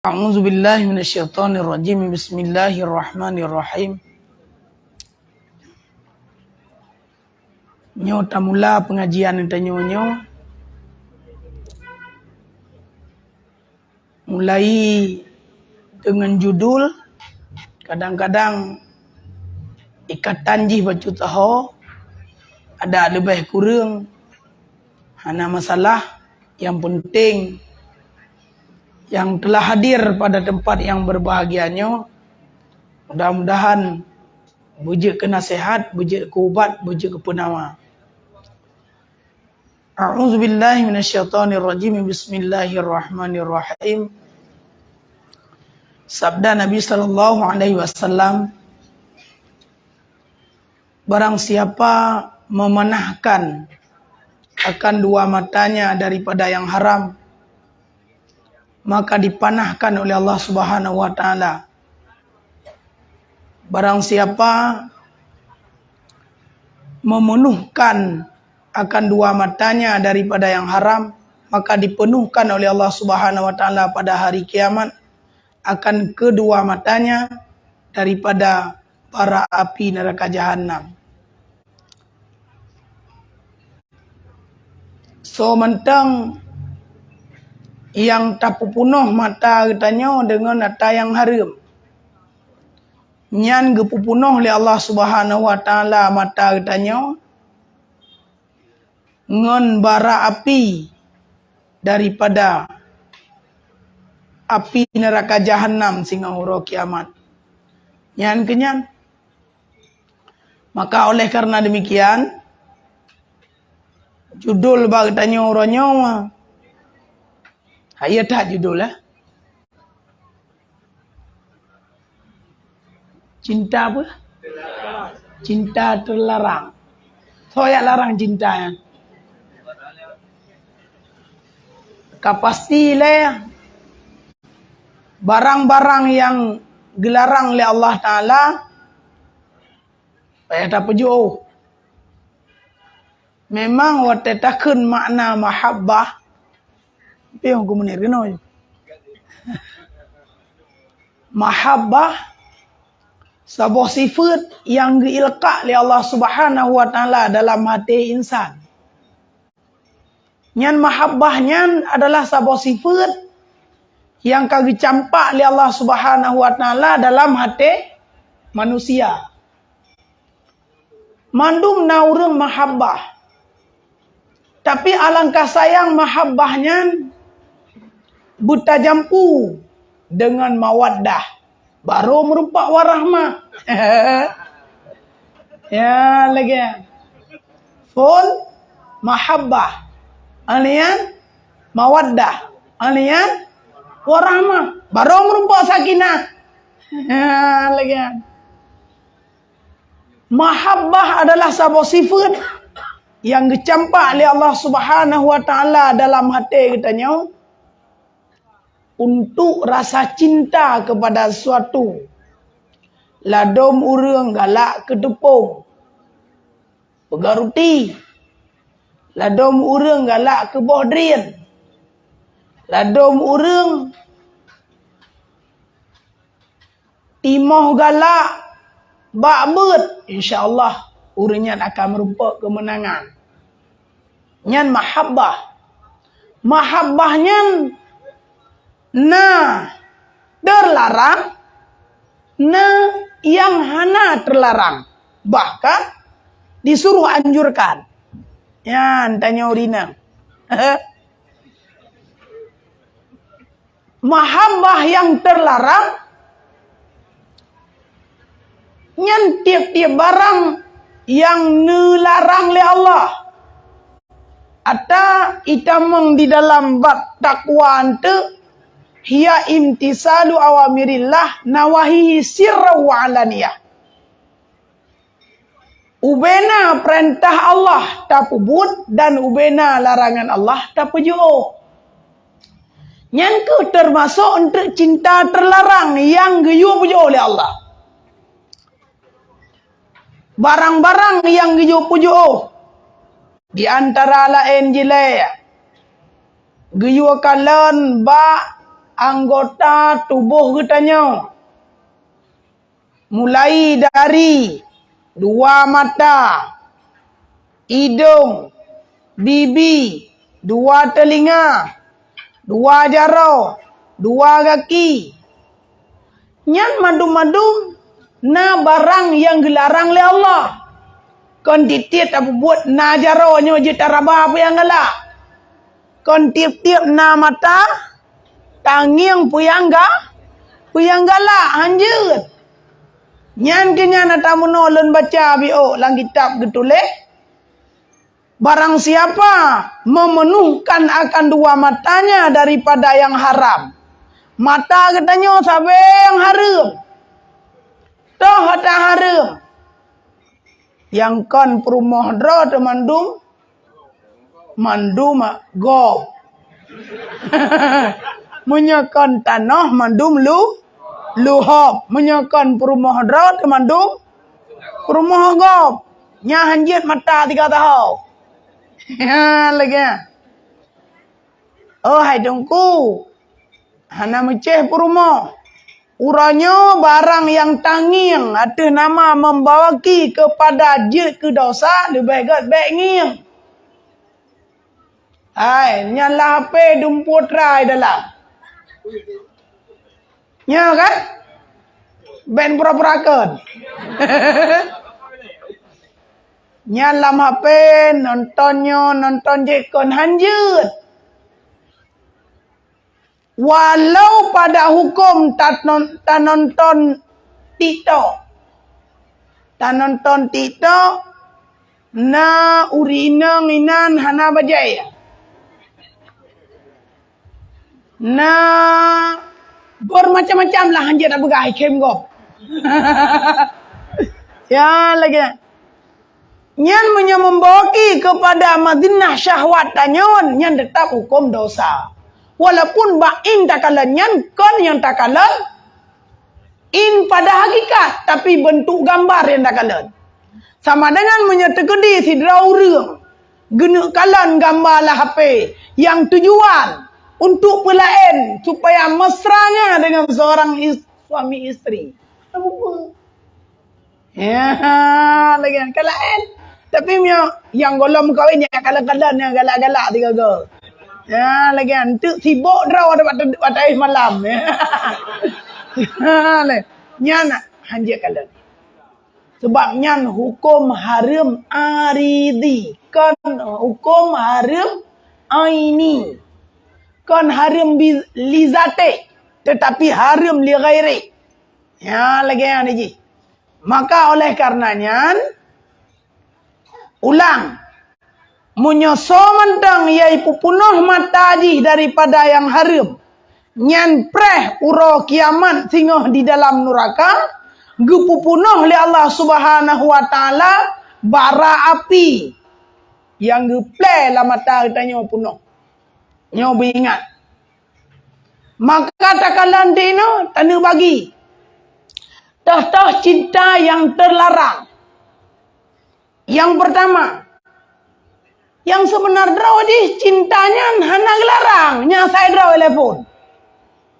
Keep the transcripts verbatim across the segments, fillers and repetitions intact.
A'udzubillahi minasyaitonirrajim. Bismillahirrahmanirrahim. Nyoe tamula pengajian tanyoe nyoe. Mulai deungon judul, kadang-kadang ikatan jih bacut taho, ada leubeh kureueng, hana masalah. Yang penting, yang telah hadir pada tempat yang berbahagia nyoe, mudah-mudahan beujeuet keu naseuhat, beujeuet keu ubat, beujeuet keu peunawa. A'udzubillahi minasyaitonirrajim. Bismillahirrahmanirrahim. Sabda Nabi sallallahu alaihi wasallam, "Barang siapa memanahkan akan dua matanya daripada yang haram, maka dipanahkan oleh Allah Subhanahu wa Ta'ala. Barang siapa memenuhkan akan dua matanya daripada yang haram, maka dipenuhkan oleh Allah Subhanahu wa Ta'ala pada hari kiamat akan kedua matanya daripada bara api neraka Jahanam." Soe mantong nyang tapeupunoh mata geutanyoe deungon ata nyang hareuem, nyan geupeupunoh lé Allah Subhanahu wa Ta'ala mata geutanyoe ngon bara api daripada api neuraka Jahanam singoh uroe kiamat. Nyan keuh nyan. Maka oleh karena demikian, judul bak geutanyoe uroe nyoe, hayeu that judul, eh? Cinta apa? Cinta terlarang. Soe nyang larang cinta nyan? Ka pasti lé barang-barang nyang geularang lé Allah Ta'ala payah tapeujiôh. Memang watée takheun makna mahabbah, piôh geumeunir keunoe. Mahabbah saboh sifeuet nyang geuilka lé Allah Subhanahu wa Ta'ala dalam até insan. Nyan mahabbah nyan adalah saboh sifeuet nyang ka geucampak lé Allah Subhanahu wa Ta'ala dalam até manusia. Mandum na ureuëng mahabbah. Tapi alangkah sayang mahabbah nyan beutajampu deungon mawaddah. Barô meurumpok warahmah. Ya, lagée. Phôn mahabbah. Alian mawaddah. Alian warahmah. Barô meurumpok sakinah. Ya, lagée. Mahabbah adalah saboh sifeuet nyang geucampak lé Allah Subhanahu wa Ta'ala dalam até geutanyoe untuk rasa cinta kepada sesuatu. Ladôm ureuëng galak keu teupông, peugah ruti. Ladôm ureuëng galak keu boh drien. Ladôm ureuëng timoh galak bak beuet, insya Allah ureuëng nyan akan meurumpok keumeunangan. Nyan mahabbah. Mahabbah nyan na terlarang, na nyang hana terlarang, bahkan disuruh anjurkan. Nyan tanyoe rinang. Mahabbah nyang terlarang nyan tieb-tieb barang nyang neularang lé Allah. Ata itamong di dalam bab takwa eunteuk, hiya imtisalu awamirillah nawahihi sirran wa alaniyah. Ubena peurintah Allah tapeubuet dan ubena larangan Allah tapeujiôh. Nyan kheueh teumasok eunteuk cinta teularang nyang geuyue peujiôh lé Allah. Barang-barang nyang geuyue peujiôh, di antara laén jilée, geuyue kalon bak anggota tuboh geutanyoe, mulai dari dua mata, idong, bibi, dua teulinga, dua jaroe, dua gaki. Nyan mandum-mandum na barang nyang geularang lé Allah. Kon tieb-tieb tapeubuet na jaroe nyoe jeuet taraba peue nyang galak. Kon tieb-tieb na mata, tangieng peue nyang ga-, peue nyang galak, hanjeuet. Nyan keuh nyan ata meunoe lôn baca biôh lam kitab geutuléh, barang siapa memenuhkan akan dua matanya daripada yang haram, mata geutanyoe sabe nyang hareuem, toh ata hareuem, nyang kon peurumoh droe teuh mandum, mandum gob. Meunyoe kon tanoh mandum lu-, luhob. Meunyoe kon peurumoh droe teuh mandum peurumoh gob. Nyan hanjeuet mata tiga tahun. Ha, lagée nyan. Oh, hai Teungku, hana meucéh peurumoh. Uroe nyoe barang nyang tangieng ateueh nama membawaki keupada jeuet keu dosa leubeh gét bék ngieng. Hai, nyan lam H P dumpue trai dalam. Nyo kan? Ben pura-pura kon. Nyan lam H P nonton nyoe, nonton jih kon hanjeuet. Walau pada huköm tanon-, tanonton TikTok. Tanonton TikTok, na ureueng inong inan hana bajée. Na bermacam-macam lah hanjeuet tapeugah ikhém gob. Ya, lagée nyan. Nyan meunyoe membawaki keupada madinah syahwat tanyoe, nyan teutap huköm dosa. Walaupun bak in takalon nyan kon nyang takalon in pada hakikat, tapi beuntuk gambar nyang takalon. Sama dengan meunyoe teukeudi sidroe ureueng geuneuk kalon gamba lam H P nyang tujuan untuk peulaén supaya mesranya dengan seorang is-, suami isteri. Ya, lagée nyan ka laén. Tapi meunyoe nyang gohlom meukawen nyan kalon-kalon nyang galak-galak sigoe-goe. Ya, lagée nyan. Enteuk sibok droe watée, watée malam. Ya, lé. Nyan hanjeuet kalon. Sebab nyan huköm hareuem aridhi, kon huköm hareuem aini. Kon hareuem bi-, li zate, tetapi hareuem li ghairi. Ya, lagée nyan jih. Maka oleh karena nyan, ulang, meunyoe soe mantong nyang ipeupunoh mata jih daripada nyang hareuem, nyan preh uroe kiamat singoh di dalam nuraka, geupeupunoh lé Allah Subhanahu wa Taala bara api nyang geuplé lam mata geutanyoe punoh. Nyoe beuingat. Maka takalon dinoe taneuk bagi. Toh-toh cinta nyang teularang. Nyang peurtama, nyang seubeuna droe jih cinta nyan hana geularang, nyan asai droe lé phon.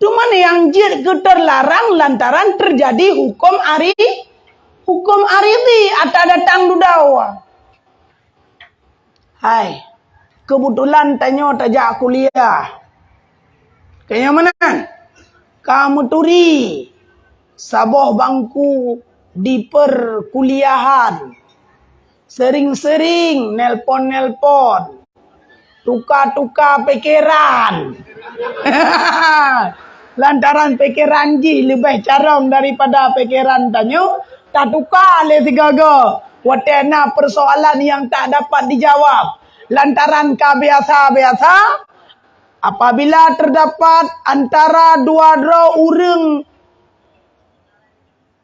Teuma nyang jeuet keu teularang lantaran teujadi huköm ari-, huköm aridhi ata datang dudoe. Hai, keubeutulan tanyoe tajak kuliah. Keu nyang meunan, ka meuturi saboh bangku di perkuliahan. Seuring-seuring nelpon-nelpon. Tuka-tuka pikeran. Lantaran pikeran jih leubeh carông daripada pikeran tanyoe, tatuka lé sigoe-goe watée na peusoalan nyang tak dapat dijawab. Lantaran ka biasa-biasa, apabila teudapat antara dua droe ureuëng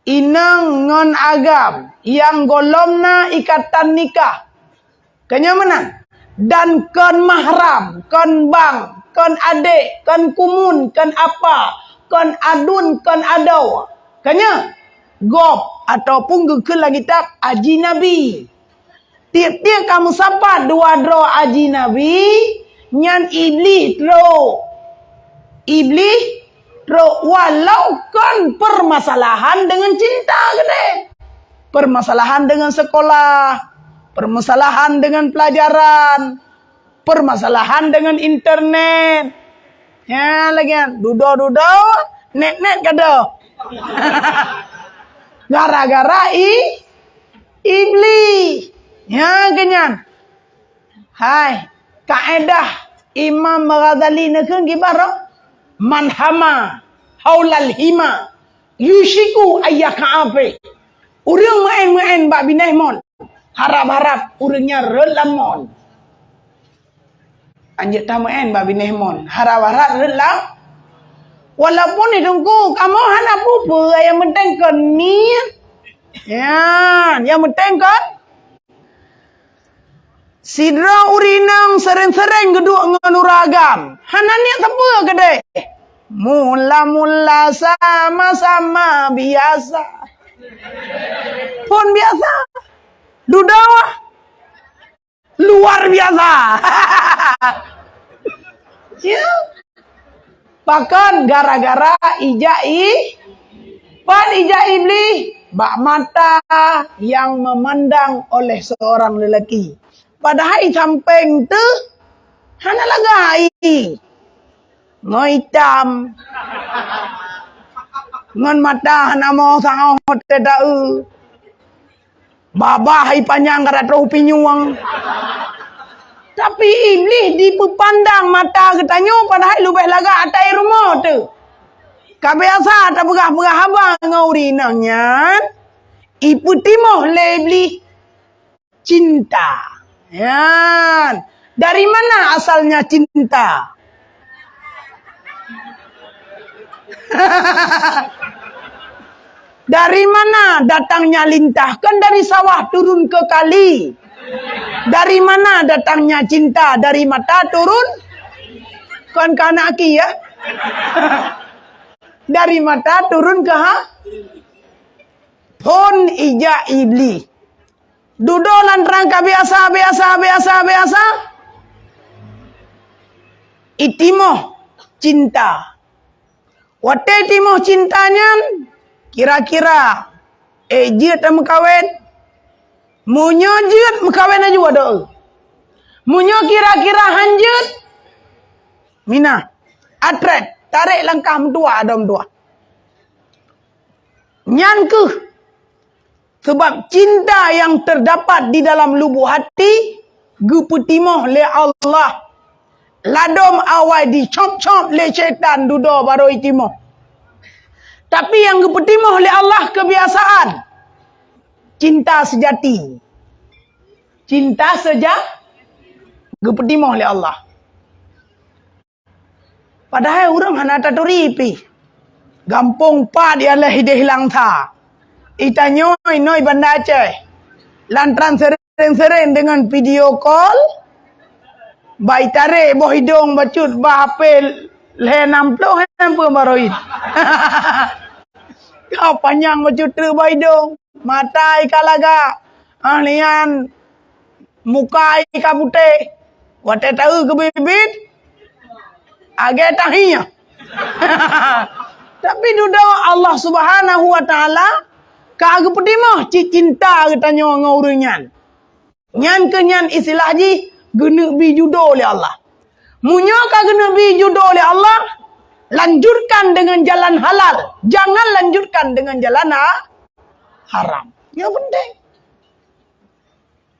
inong ngon agam nyang gohlom na ikatan nikah, keu nyang meunan, dan kon mahram, kon bang, kon adék, kon kumun, kon apa, kon aduen, kon adoe, keu nyang gob ataupun geukheun lam kitab ajinabi. Tieb-tieb ka meusapat dua droe ajinabi, nyan Iblih trok. Iblih Trok walau kon permasalahan dengan cinta geude. Permasalahan dengan sekolah, permasalahan dengan pelajaran, permasalahan dengan internet. Ya, lagi kan. Dudo-dudo, net-net kado. Gara-gara i, iblis. Ya, kenyan. Hai, kaedah Imam Ghazali neukheun kiban roh, "Man hama haulal hima yushiku ayyaka'a fih." Ureuëng meu'en-meu'en bak binéh mon, harab-harab ureuëng nyan rhot lam mon. Anjeuk tameu'en bak binéh mon, harab-harab rhot lam. Walaupun di teungku kamoe hana peue-peue, nyang penting kon niet. Ya, nyang penting kon Sidroe ureuëng inong seuréng-seuréng geuduek ngon ureuëng agam. Hana niet sapeue keudeh. Mula-mula sama-sama biasa. Phon biasa. Dudoe luar biasa. Ya. Pakon? Gara-gara ijak i-, pat ijak Iblih? Bak mata yang memandang oleh seorang lelaki. Padahai sampéng teuh hana lagak i. Ngon itam. Ngon mata hana mo saoh teudaeu. Babah hai panyang ka troh pinyueng. Tapi Iblih dipeupandang mata geutanyoe padahai leubeh lagak atai rumoh teuh. Ka biasa tapeugah-peugah haba ngon ureuëng inong nyan, ipeutimoh lé Iblih cinta. Nyan, dari mana asalnya cinta? Dari mana datangnya lintah? Kan dari sawah turun ke kali. Dari mana datangnya cinta? Dari mata turun? Kan ke anak aki, ya? Dari mata turun ke ha-, phon ijak Iblih. Dudoe lam teurangka biasa, biasa, biasa, biasa. Itimoh cinta. Watée timoh cinta nyan, kira-kira, eh, jeuet meukawen? Meunyoe jeuet, meukawen laju adoe. Meunyoe kira-kira han jeuet, minah, atrét, tarek langkah meutuah, adoe meutuah. Nyan keuh Sabab cinta nyang teudapat di dalam lubuk hati geupeutimoh lé Allah. Ladôm awai dicop-cop lé syaitan dudoe barô itimoh. Tapi nyang geupeutimoh lé Allah keubiasaan, cinta seujati. Cinta seuja-, geupeutimoh lé Allah. Padahai ureuëng hana taturi pih. Gampông pat ya lheueh ideh hilang that. Itanyoe inoe Banda Aceh. Lantran seuréng-seuréng deungon video call, bah itarek boh idong bacut bak H P lhée nam ploh hana peue baroe. Ka panyang bacut treuk bak idong, mata i ka lagak. Ah, lian. Muka i ka putéh, watée taeu keubiet-biet, agée tahi nyan. Tapi dudoe Allah Subhanahu wa Taala ka geupeutimoh cit cinta geutanyoe ngon ureuëng nyan. Nyan keuh nyan istilah jih geuneuk bi judo lé Allah. Meunyoe ka geuneuk bi judo lé Allah, lanjutkan dengan jalan halal, jangan lanjutkan dengan jalan ha-, haram. Nyan penting.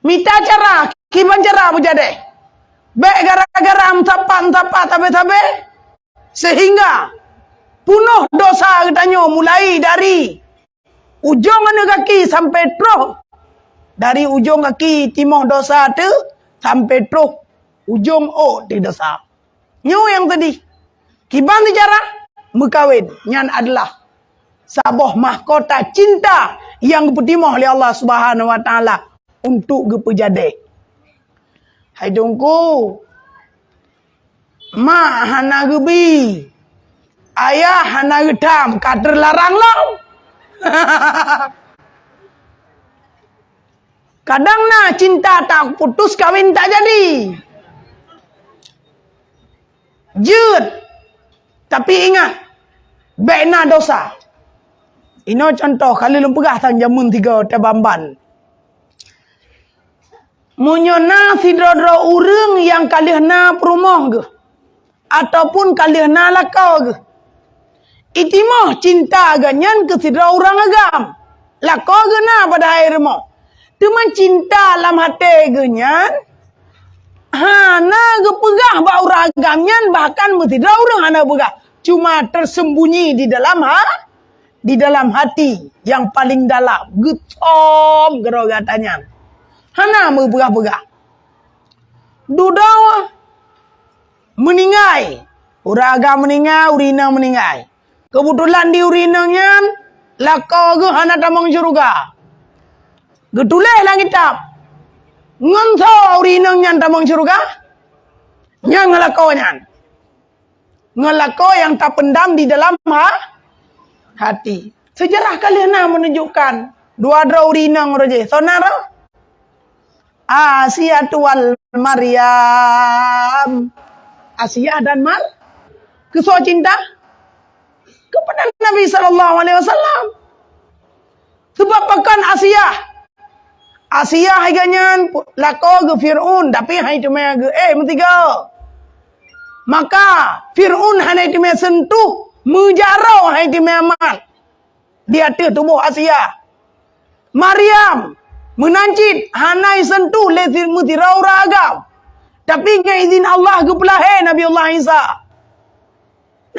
Mita cara, kiban cara beujadeh. Bék gara-gara meusapat-meusapat sabe-sabe, sehingga punoh dosa geutanyoe mulai dari ujong aneuk gaki sampai troh, dari ujong gaki timoh dosa teuh sampai troh ujong ôk teuh dosa. Nyoe nyang teudih. Kiban cara meukawen nyan adalah saboh mahkota cinta nyang geupeutimoh lé Allah Subhanahu wa Taala untuk geupeujadeh. Hai Teungku, mak hana geubi, ayah hana geutam, ka teularang lom. Kadang na cinta tak putus, kawin tak jadi. Jeuet. Tapi ingat, Bék na dosa. Inoe contoh, ka lheueh lôn peugah sang jameun tiga teubamban. Meunyoe na sidroe-droe ureuëng nyang ka lheueh na peurumoh geuh, ataupun ka lheueh na lakoe geuh, itimoh cinta geuh nyan keu sidroe ureuëng agam, lakoe geuh na padahai rumoh, teuma cinta lam até geuh nyan hana geupeugah bak ureuëng agam nyan, bahkan meusidroe ureuëng hana peugah, cuma tersembunyi di dalam ha-, di dalam hati nyang paleng dalam, geuthom keudroe gata nyan. Hana meupeugah-peugah. Dudoe meuninggai, ureuëng agam meuninggai, ureuëng inong meuninggai. Keubeutulan di ureuëng inong nyan, lakoe geuh hana tamong syeuruga. Geutuléh lam kitab, ngon soe ureuëng inong nyan tamong syeuruga? Nyan ngon lakoe nyan. Ngon lakoe nyang tapendam di dalam ha-, hati. Seujarah ka lheueh na meununjukkan dua droe ureuëng inong roh jih. Soe na roh? Asiah wal Maryam. Asiah dan Mar-, keu soe cinta? Keupada Nabi sallallahu alaihi wasallam. Sebab pakon Asiah? Asiah hai geuh nyan lakoe geuh Fir'aun, tapi hai teumé geuéh meusigoe. Maka Fir'aun hana teumé seuntuh, meujaroe hai teumé mat di ateueh tuboh Asiah. Maryam meunan cit hana iseuntuh lé si-, meusidroe ureuëng agam, tapi ngon idhin Allah geupeulahé Nabi Allah Isa.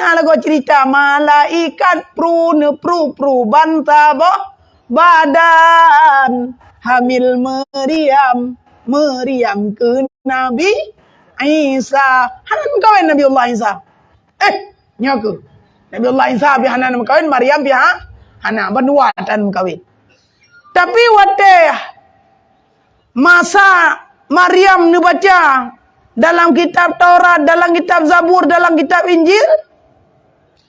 Na lagoe cerita malaikat pru neupru-pru ban saboh badan, hamil Maryam, Maryam keu Nabi Isa. Hana meukawen Nabi Allah Isa. Eh, nyoe keuh. Nabi Allah Isa pih hana meukawen, Maryam pih ha-, hana, bandua tan meukawen. Tapi watée masa Maryam neubaca dalam kitab Taurat, dalam kitab Zabur, dalam kitab Injil,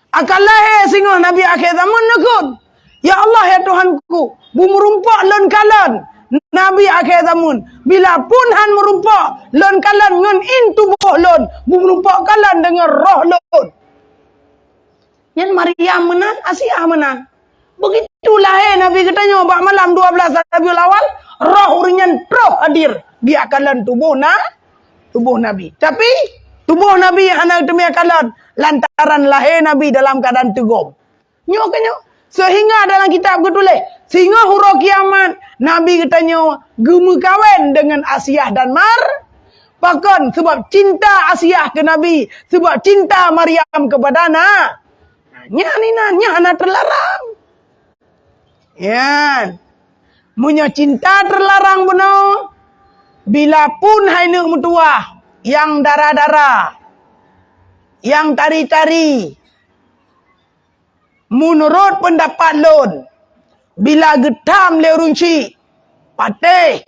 akan lahé singoh Nabi akhé zaman neukheun, "Ya Allah, ya Tuhanku, beumeurumpok lôn kalon Nabi akhé zaman. Bila phon han meurumpok lôn kalon ngon in tuboh lôn, beumeurumpok kalon deungon roh lôn." Nyan Maryam meunan, Asiah meunan. Begitu lahé Nabi geutanyoe bak malam dua belas Rabiul Awal, roh ureuëng nyan troh hadir di akalon tuboh na-, tuboh Nabi. Tapi, tuboh Nabi hana teumé akalon lantaran lahé Nabi dalam keuadaan teugom. Nyoe keuh nyoe. Seuhingga dalam kitab geutuléh, singoh uroe kiamat, Nabi geutanyoe geumeukawen deungon Asiah dan Mar-, pakon? Sebab cinta Asiah keu Nabi, sebab cinta Maryam keupada na-, Nyan inan, nyan hana teularang. Nyan. Meunyoe cinta teularang bunoe, bila phon hai neuk meutuwah, nyang dara-dara, nyang tari-tari, meunurot peundapat lôn, bila geutham lé ureuëng chik, patéh.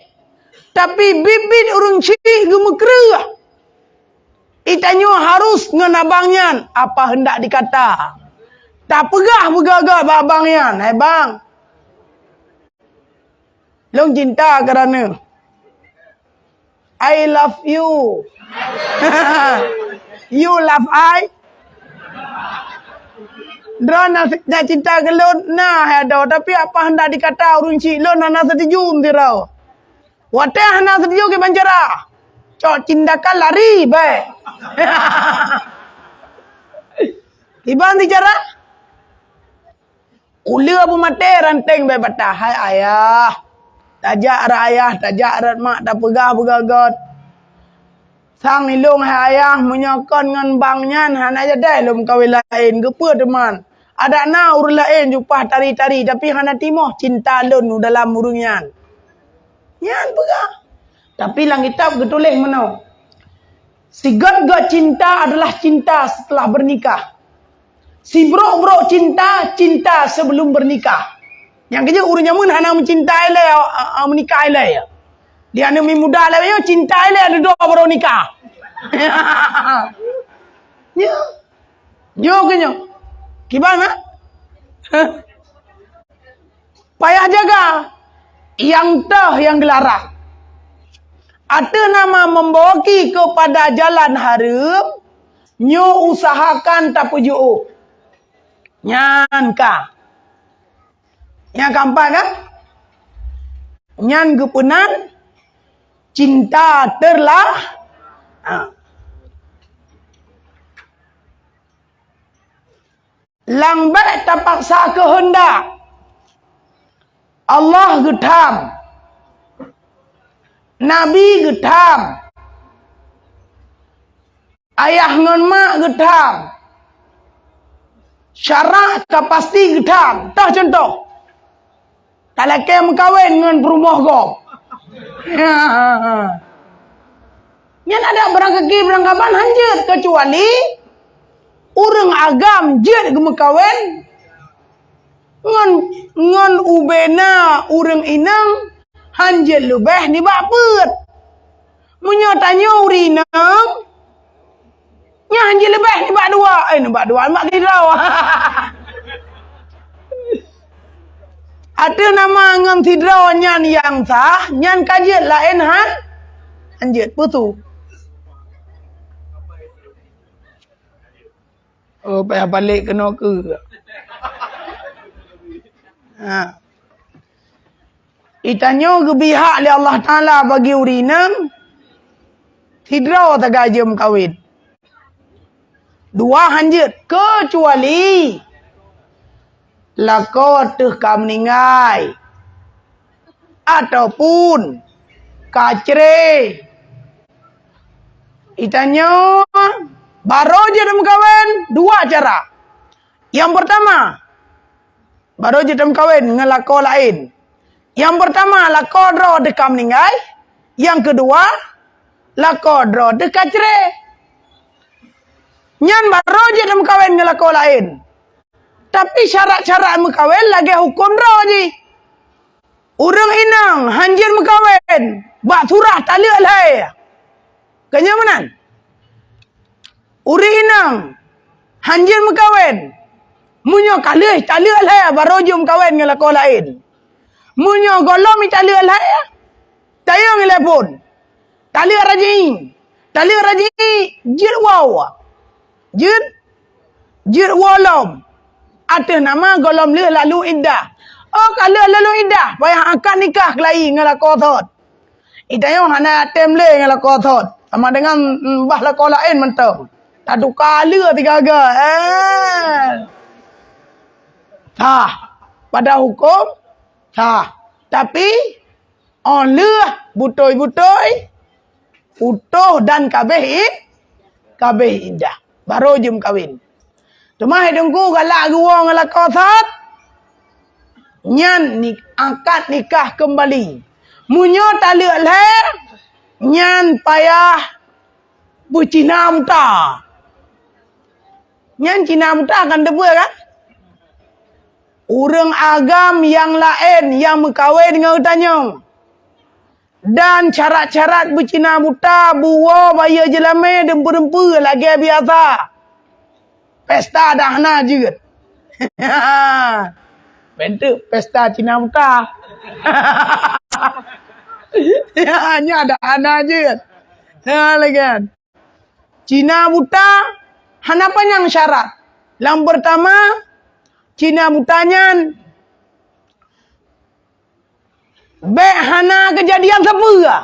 Tapi biet-biet ureuëng chik geumeukreueh. Geutanyoe harus ngon abang nyan, apa hendak dikata. Tapeugah beugöt-göt bak abang nyan, "Hai bang, lôn cinta keu droeneuh. I love you." "You love I?" Droeneuh na, na cinta keu lôn, na hai adoe, tapi apa hendak dikata ureuëng chik lôn hana setuju sidroe. Watée hana setuju kiban cara? Cok tindakan lari, bèe. Kiban cara? Uleue beumaté ranteng bèe patah, "Hai ayah, tajak rot ayah, tajak rot mak, tapeugah beugöt-göt. Sang ilôn hai ayah, meunyoe kon ngon bang nyan hana jadeh lôn meukawen laén, geupeue teuma? Adak na ureuëng laén jupah tari-tari, tapi hana timoh cinta lôn u dalam ureuëng nyan." Nyan peugah. Tapi lam kitab geutuléh meunoe, "Sigöt-göt cinta adalah cinta setelah bernikah. Sibrok-brok cinta, cinta sebelum bernikah." Nyang keujeuet ureuëng jameun hana meucinta ilée, a, a, meunikah ilée. Di aneuk mi muda lagée nyoe cinta ilée dudoe baru nikah. Nyoe. Nyoe keuh nyoe. Kiban, ha? Payah jaga nyang teuh nyang geularang. Ateueh nama membawa ki keupada jalan hareuem, nyoe usahakan tapeujiôh. Nyan ka. Nyang keempat kan? Nyan geupeunan cinta terlah. Ha. Lam bèk tapaksa keuheundak. Allah geutham. Nabi geutham. Ayah ngon mak geutham. Syarak ka pasti geutham. Toh contoh. Talakèe meukawen ngon peurumoh gob. Nyan adak barangkaki barangkaban hanjeuet, keucuali ureueng agam jeuet geumeukawen ngon, ngon ubena ureueng inong hanjeuet leubeh nibak peuet. Meunyoe tanyoe ureueng inong, nyan hanjeuet leubeh nibak dua. Eh, nibak dua, nibak sidroe. Ateueh nama ngon sidroe nyan nyang sah, nyan ka jeuet laén han, hanjeuet peue su. Oh, payah balek keunoe keu. Ha. Itanyoe geubri hak lé Allah Taala bagi ureueng inong sidroe sagai jeuet meukawen. Dua hanjeuet, keucuali lakoe teuh ka meuninggai ataupun ka cre. Itanyoe barô jeuet meukawen dua cara. Nyang peurtama, barô jeuet meukawen ngon lakoe laén. Nyang peurtama, lakoe droe teuh ka meuninggai. Nyang keudua, lakoe droe teuh ka cre. Nyan barô jeuet meukawen ngon lakoe laén. Tapi syarat-syarat meukawen lagèe huköm droe jih. Ureueng inong hanjeuet meukawen bak surah taleuek lhèe. Ka nyo meunan? Ureueng inong hanjeuet meukawen. Meunyoe ka lheueh taleuek lhèe, barô jeuet meukawen ngon lakoe laén. Meunyoe gohlom jitaleuek lhèe, tayong ilèe phon. Taleuek raj'i. Taleuek raj'i jeuet woe. Jeuet, jeuet woe lom. Ateueh nama gohlom lheueh lalu iddah. Oh, ka lheueh lalu iddah, payah akad nikah keulayi ngon lakoe thot. Itanyoe hana tem lé ngon lakoe thot. Sama dengan, mm, bah lakoe laén mantong. Tatuka lé tiga-tiga. Eh. Sah. Pada huköm, sah. Tapi, oh lheueh beutôi-beutôi, putôh dan kabéh id-, kabéh iddah. Barô jeuet meukawen. Teuma hai Teungku galak geuwoe ngon lakoe thot, nyan ni-, akad nikah keumbali. Meunyoe taleuek lhèe, nyan payah beucina buta. Nyan cina buta kan teupeue kan? Ureueng agam nyang laén nyang meukawen ngon geutanyoe. Dan syarat-syarat beucina buta, buwoe, bayeue jeulamé, deumpeue-deumpeue lagèe biasa. Pesta dah hana jeuet. Bentuk pesta cina buta. Nyan dah hana jeuet. Ha, lagèe nyan. Cina buta hana panyang syarat. Nyang peurtama, cina buta nyan bèk hana keujadian sapeue.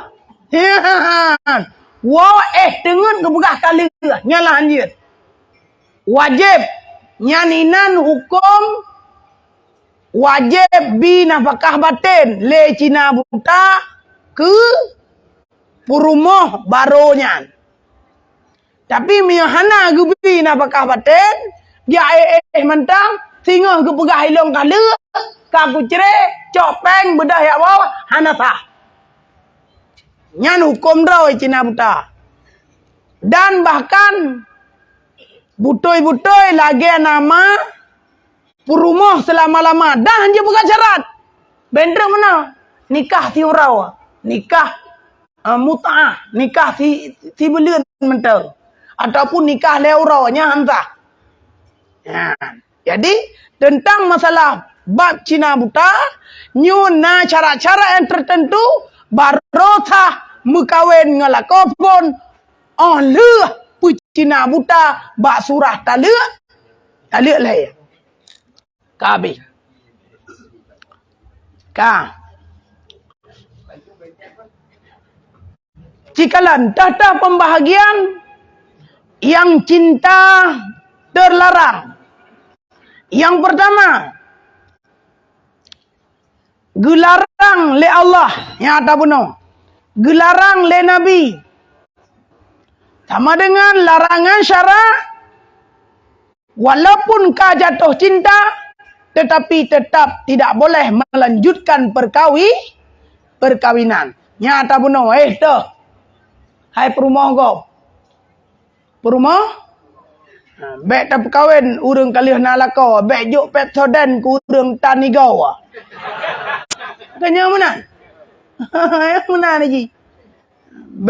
Woe éh teungeut geupeugah ka lheueh, nyan lah hanjeuet. Wajéb, nyan inan huköm wajéb bi nafakah batén lé cina buta keu peurumoh barô nyan. Tapi meunyoe hana geubi nafakah batén, jak éh-éh mantong, singoh geupeugah ilong ka lheueh, ka kucré, cok péng, beudôh jak woe, hana sah. Nyan huköm droe cina buta. Dan bahkan beutôi-beutôi lagèe nama peurumoh seulama-lama, dah jeuet peugah syarat. Bentrek meunan, nikah siuroe, nikah, eh, mut'ah, nikah si, sibeuleuen mantong, ataupun nikah lhèe uroe, nyan han sah. Nyan. Jadi, teuntang masalah bab cina buta, nyoe na syarat-syarat nyang teuteuntu, barô sah meukawen ngon lakoe phon, oh lheueh peucina buta bak surah taleuek, taleuek lhèe. Ka habéh. Ka. Cikalon, teuh-teuh pembahagian yang cinta terlarang. Yang pertama, geularang lé Allah, nyang ata bunoe. Geularang lé Nabi. Sama dengan larangan syara, walaupun ka jatuh cinta, tetapi tetap tidak boleh melanjutkan perkawi-, perkawinan. Nyang ata bunoe, eh, teuh. Hai peurumoh gob. Peurumoh? Ha, bék tapeukawen ureuëng ka lheueh na lakoe, bék jok Pepsodent keu ureuëng tan igoe. Ka nyoe meunan? Meunan jih.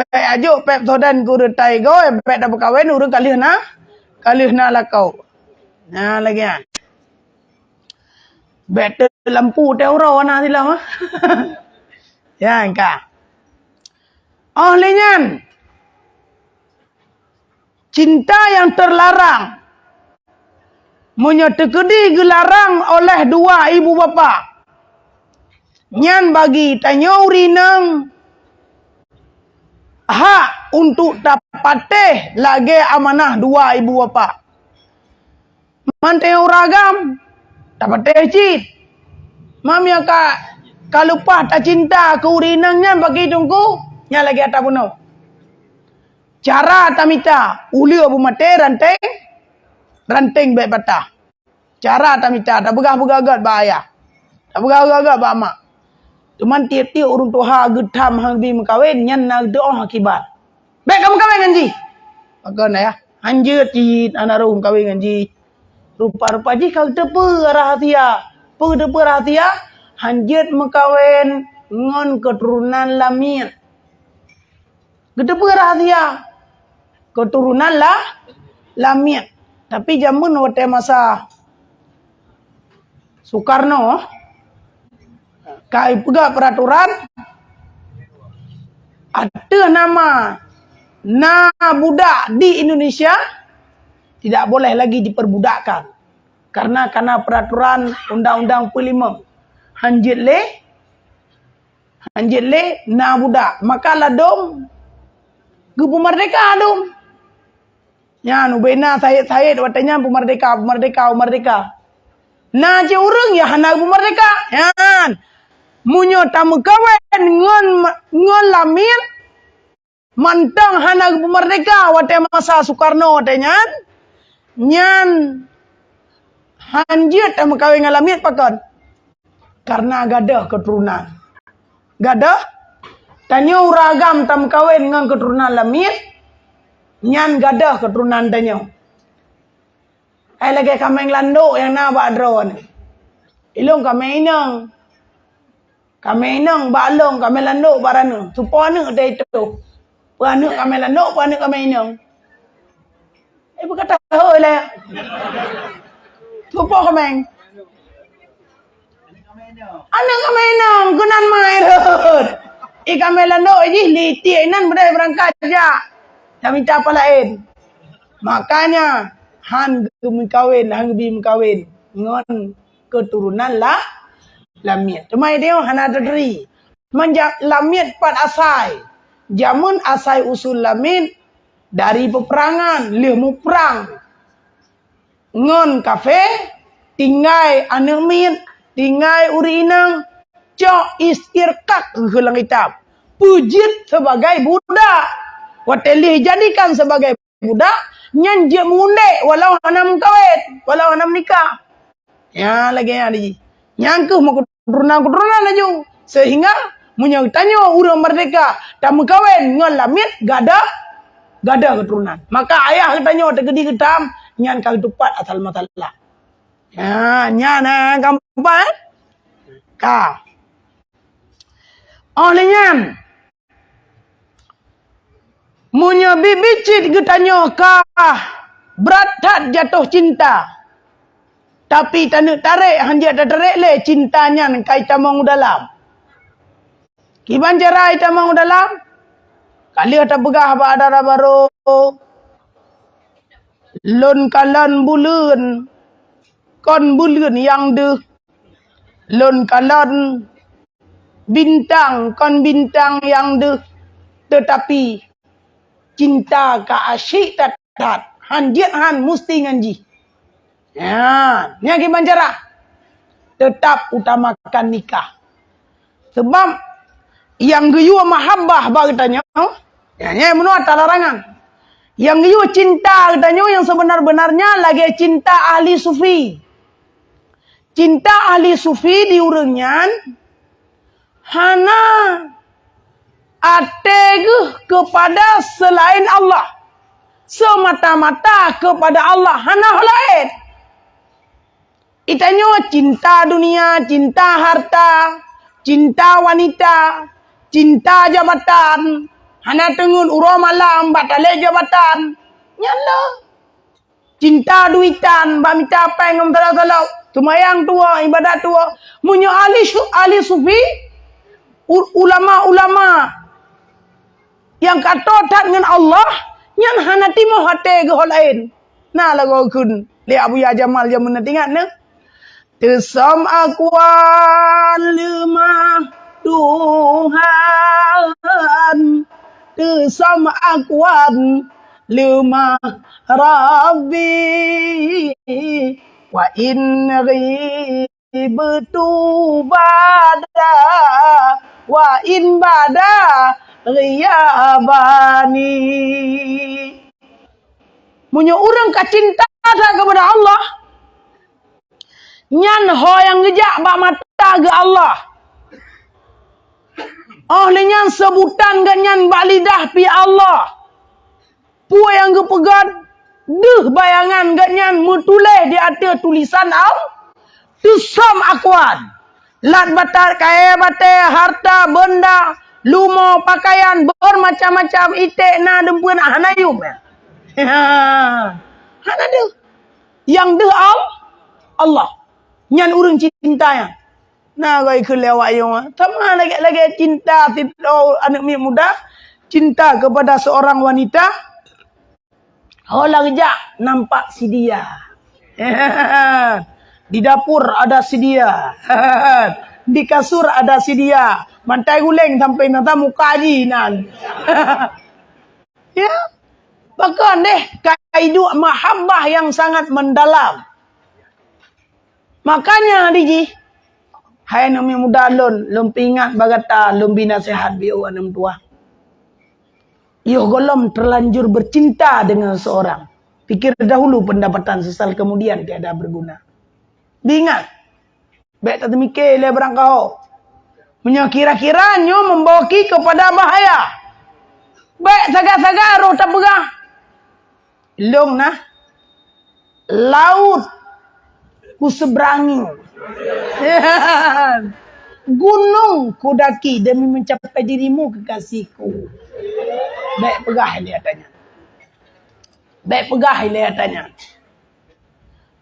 Bék ajok Pepsodent keu ureuëng tan igoe, bék tapeukawen ureuëng ka lheueh na, ka lheueh na lakoe. Na lagée nyan. Bék teulampu teuh uroe na silam, ah. Nyan ka. Óh lheueh nyan, cinta nyang teularang, meunyoe teukeudi geularang oleh dua ibu bapak, nyan bagi tanyoe ureuëng inong hak untuk tapatéh lagée amanah dua ibu bapak. Mantong ureuëng agam, tapatéh cit. Meunyoe ka, ka leupah tacinta keu ureuëng inong nyan bagi teungku, nyan lagée ata bunoe. Cara tamita, uleue beumaté ranténg, ranténg bék patah. Cara tamita, tapeugah-peugah gét bak ayah. Tapeugah-peugah gét bak mak. Teuma tieb-tieb ureuëng tuha geutham han bi meukawen, nyan na geutuoh akibat. Bék ka meukawen ngon jih. Pakon ayah? Hanjeuet cit hana rhom kawen ngon jih. Rupa-rupa jih ka geuteupeue rahasia. Peue geuteupeue rahasia? Hanjeuet meukawen ngon keuturonan lamiet. Geuteupeue rahasia? Keuturonan la-, lamiet. Tapi jameun watée masa Soekarno, ka ipeugah peuratoran, ateueh nama na budak di Indonesia, tidak boleh lagi diperbudakkan. Karena, karena peraturan Undang-Undang Empat puluh lima, hanjeuet lé, hanjeuet lé na budak. Maka ladom geupeumerdeka dum. Nyan, ubena sayet-sayet watée nyan peumerdeka, peumerdeka, peumerdeka. Na cit ureuëng nyang hana peumerdeka. Nyan. Meunyoe tameukawen ngon, ngon lamiet, mantong hana peumerdeka watée masa Soekarno watée nyan, nyan hanjeuet tameukawen ngon lamiet pakon? Karena gadôh keuturonan. Gadôh, tanyoe ureuëng agam tameukawen ngon keuturonan lamiet, nyan gadôh keuturonan tanyoe. Hai lagée kaméng landok nyang na bak droeneuh. Ilong kaméng inong. Kaméng inong bak long, kaméng landok bak raneuh. Soe po aneuëk teuh itoh? Peue aneuëk kaméng landok, peue aneuëk kaméng inong? Eh, beukata hôi lé. Soe po kaméng? Aneuëk kaméng inong, keunan mai rhot. I kaméng landok jih litiek inan beudai beurangkat jak. Tamita apa laén. Makanya, han geumeukawen, han geubi meukawen ngon keuturonan la-, lamiet. Teuma idéh hana teuturi. Manja-, lamiet pat asai. Jameun asai usul lamiet dari peperangan, lheueh muprang ngon kafé, tinggai aneuëk miet, tinggai ureuëng inong, cok istirkak keu lam kitab. Peujeuet sebagai budak. Watée lheueh jadikan sebagai budak, nyan jeuet meuundek walau hana meukawen, walau hana meunikah. Nyan lagée nyan jih. Nyan kheueh meuketurunan-keturunan laju. Sehingga meunyoe tanyoe ureuëng merdeka tameukawen ngon lamiet gadôh, gadôh keuturunan. Maka ayah geutanyoe teukeudi geutam, nyan ka geutupat asal masalah. Nyan, nyan, eh, gampang, eh? Ka. Óh lheueh nyan, meunyoe biet-biet cit geutanyoe ka brat that jatoh cinta, tapi taneuk tarek hanjeuet tatarek lé cinta nyan ka itamong u dalam. Kiban cara itamong u dalam? Ka lheueh tapeugah bak dara barô, lôn kalon buleuen, kon buleuen nyang deuh, lôn kalon bintang kon bintang nyang deuh, teutapi cinta ka asyik that-that, han jeuet han musti ngon jih. Nyan, nyan kiban cara. Teutap utamakan nikah. Sebab nyang geuyue mahabbah bak geutanyoe, nyan, nyan meunoe ata larangan. Nyang geuyue cinta geutanyoe nyang sebenar-benarnya lagée cinta ahli sufi. Cinta ahli sufi di ureuëng nyan hana até geuh keupada seulaén Allah, seumata-mata keupada Allah, hana ho laén. Geutanyoe cinta dunia, cinta harta, cinta wanita, cinta jabatan, hana teungeut uroe malam bak talét jabatan. Nyan le. Cinta duitan, bak mita péng ngon meutalok-talok, seumayang tuwoe, ibadat tuwoe. Meunyoe ahli su-, ahli sufi, u-, ulama-ulama nyang ka toe that ngon Allah, nyan hana timoh até geuh ho laén. Na lagoe kheun lé Abuya Jamal jameun na teuingat neuh. Teusöm akwan leumah Tuhan, teusöm akwan leumah Rabbi, wa in ghibtu bada, wa in bada ghiyabani. Meunyoe ureuëng ka cinta that keupada Allah, nyan ho nyang geujak bak mata geuh Allah. Óh lheueh nyan seubutan geuh nyan bak lidah pih Allah. Peue nyang geupeugah deuh bayangan geuh nyan meutuléh di ateueh tulisan Allah. Teusöm akwan. Lat batat kayée batée, harta, beunda, lumoe, pakaian, beurmacam-macam, iték na deumpeuen hana yuem. Hana deuh. Nyang deuh Al-, Allah. Nyan ureuëng cinta nyan. Na goe kheun lé awak nyoe. Sama lagée-lagée cinta sidroe aneuëk miet muda, cinta kepada seorang wanita. Ho lagée jak nampak si dia. Di dapur ada si dia. Di kasur ada si dia. Mantai guléng sampai nata muka ji nan. Ya. Pakon deh, ka iduek mahabbah nyang sangat mendalam. Makanya di jih, hai aneuk miet muda lôn, lôn peuingat bak gata, lôn bri naseuhat bak aneuk meutuwah. Yoh gohlom terlanjur bercinta dengan seorang, pikir dahulu pendapatan, sesal kemudian tiada berguna. Bri ingat, bék tateumike lé barangkaho. Meunyoe kira-kira nyoe membawa ki kepada bahaya, bék sagai-sagai roh tapeugah, "Lôn na laôt kuseuberangi, gunong kudaki demi mencapai dirimu kekasihku." Bék peugah ilée ata nyan. Bék peugah ilée ata nyan.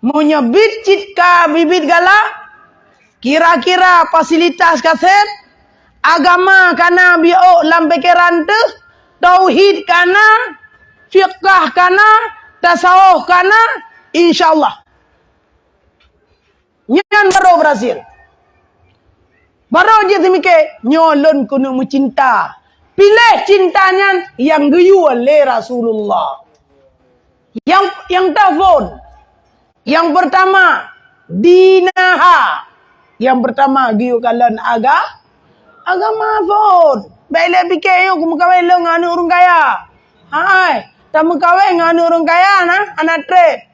Meunyoe biet cit ka biet-biet galak, kira-kira fasilitas ka seb, agama ka na biôk lam pikeran teuh, tauhid ka na, fiqah ka na, tasawuf ka na, insya Allah. Nyan baru berhasil. Baru jih teumike, nyoe lôn keuneuk meucinta. Piléh cinta nyan nyang geuyue lé Rasulullah. Nyang, nyang tahfon. Nyang pertama, dinaha. Nyang pertama, geuyue kalon aga-, agama phon. Bék lé pike, "Yuk, meukawen lôn ngon aneuk ureuëng kaya." Hai, tameukawen ngon aneuk ureuëng kaya na, hana treb.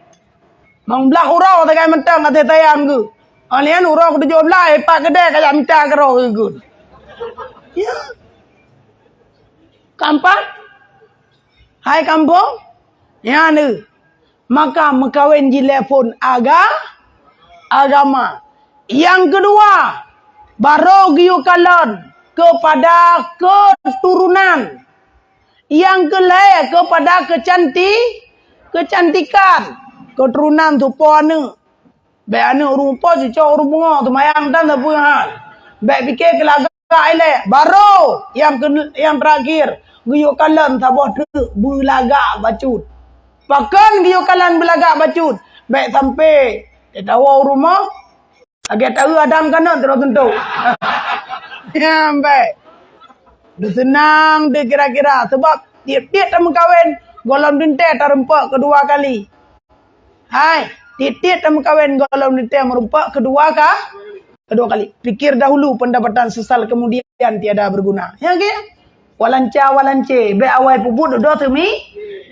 Mang blah uroe sagai mantong até tayang geuh. Alian uroe ketujoh blah, eh, pat keudè kajak mita keudroe geuh. Ya. Keempat, hai kampung, nyan deuh. Maka meukawen jih lé phon aga-, agama. Nyang keudua, baru geuyue kalon keupada keuturonan. Nyang keulhée keupada keucanti-, keucantikan. Keuturonan tupo aneuk. Bék aneuk ureuëng po cocok ureuëng pungo, teumayang tan sapeue hal. Bék pike keu lagak ilée. Baru nyang keu-, nyang terakhir, geuyue kalon saboh treuk beulagak bacut. Pakon geuyue kalon beulagak bacut? Bék sampai Teuh tawoe u rumoh, lagèe taeu Adam kanan sidroe seuntok. Nyan bèk. Deuseunang deh kira-kira, sabab tiep-tiep tameukawen gohlom teuntèe tarumpok keudua kali. Hai, tiep-tiep tameukawen gohlom teuntèe meurumpok keudua ka, keudua kali. Pikir dahulu pendapatan, sesal kemudian tiada berguna. Ya ke? Walanca walancé, bèk awai peubuet dudoe teumi,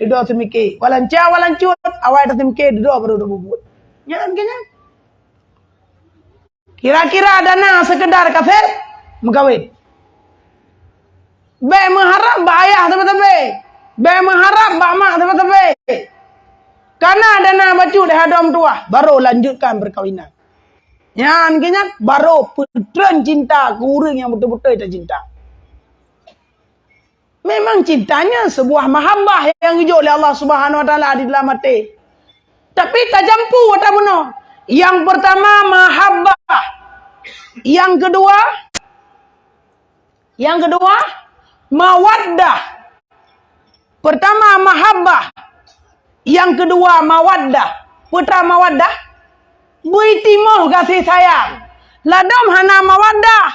dudoe teumike. Walanca walancut, awai teumike dudoe baru peubuet. Nyan ke nyan. Kira-kira dana sekedar kaseb meukawen. Bèk meuharab bak ayah teubé-teubé. Bèk meuharab bak mak teubé-teubé. Kana dana bacut di hadom tuah, baru lanjutkan perkawinan. Nyan keu nyan, baru peutreun cinta keu ureueng nyang beutôi-beutôi tacinta. Memang cinta nyan sebuah mahabbah nyang geujok lé Allah Subhanahu Wa Taala di dalam até. Tapi tajampu ata bunoe. Yang pertama mahabbah. Yang kedua, yang kedua mawaddah. Pertama mahabbah. Yang kedua mawaddah. Peue mawaddah? Bui timoh gaséh sayang. Ladom hana mawaddah.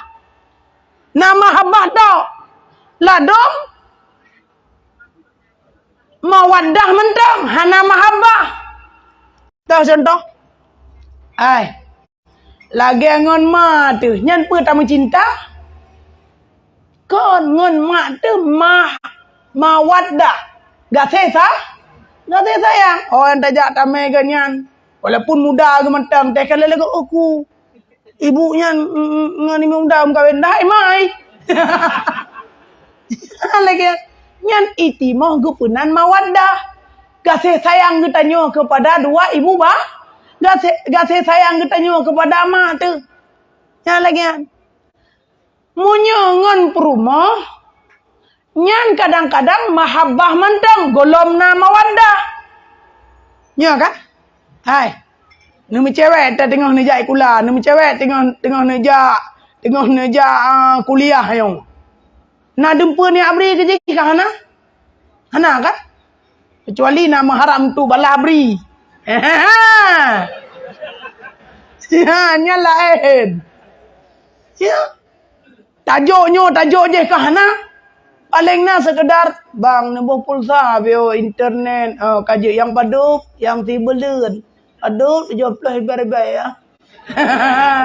Na mahabbah tok. Ladom mawaddah mantong, hana mahabbah. Toh contoh? Ai. Lagèe ngon ma teuh, nyan peue tameucinta? Kon ngon ma teuh ma-, mawaddah. Gaséh sa-, gaséh sayang. Oh, nyang tajak tamè geuh nyan. Walaupun muda geuh mantong, teuh ka lé lagoe uku. Ibu nyan, mm, mm, ngon imeum dam kawen dahai mai. Lagèe nyan itimoh geupeunan mawaddah. Gaséh sayang geutanyoe keupada dua ibu ba-, gaséh, gaséh sayang geutanyoe keupada ma teuh. Nyan lagèe nyan. Meunyoe ngon peurumoh, nyan kadang-kadang mahabbah mantong, gohlom na mawaddah. Nyo kan? Hai. Neumeucewek ta teungoh neujak sikula, neumeucewek teungoh, teungoh neujak, teungoh neujak, ah, kuliah nyoe. Na dumpeue neujak bri keu jih ka hana? Hana kan? Kecuali na meuharab tu balah bri. Ha, nyan laén. Ya. Tajok nyoe, tajok jih ka hana. Paléng na sekedar, "Bang, neuboh pulsa, beu internet." Oh, ka jeuet nyang padub, nyang sibeuleuen. Padub, tujoh ploh ribèe-ribèe, ya.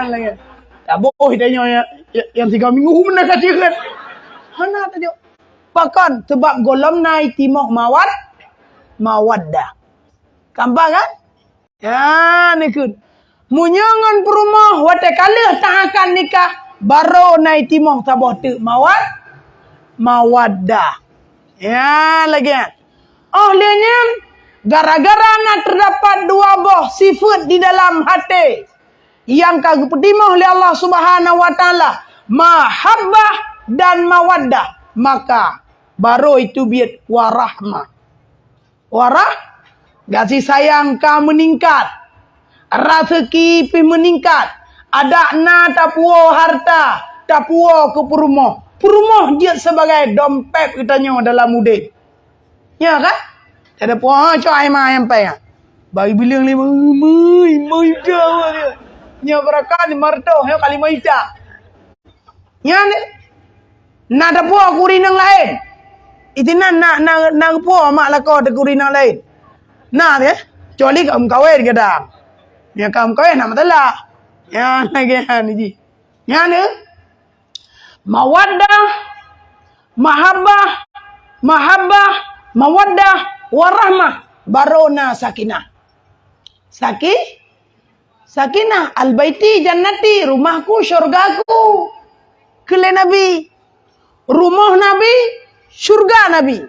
Lagèe. Taboh tanyoe ya, ya, nyang tiga minggu meunan ka jeuet. Hana tajok. Pakon? Sabab gohlom na itimoh mawad-, mawaddah. Gampang kan? Ya, neukheun. Meunyoe ngon peurumoh watèe ka lheueh ta akan nikah, barô na itimoh saboh teuk mawad-, mawaddah. Ya, lagèe nyan. Óh lheueh nyan, gara-gara na teudapat dua boh sifeuet di dalam até nyang ka geupeutimoh lé Allah Subhanahu wa Taala, mahabbah dan mawaddah, maka barô iteubiet warahmah. Warah, gaséh sayang ka meuningkat, raseuki pih meuningkat, adak na tapuwoe harta, tapuwoe keu peurumoh. Peurumoh jeuet sibagai dompet geutanyoe dalam udép. Nyo kan? Ada puwoe cok ai ma nyang pai. Bagi bileung lima, mui, mui dah. Nyo beurakan lima ratus, nyo ka lima juta. Nyan, na tapuwoe keu ureueng nyang laén. Itinan na, na, na geupuwoe mak lakoe teuh keu ureueng nyang laén. Na, ya? Kecuali ka meukawen kadang. Ya, ka meukawen na masalah. Ya, lagèe nyan jih. Nyan, ya? Mawaddah, mahabbah, mahabbah, mawaddah, warahmah. Barô na sakinah. Saki-, Sakinah, "Al-baiti jannati, rumahku syurgaku." Kheun lé Nabi, rumoh Nabi, syurga Nabi.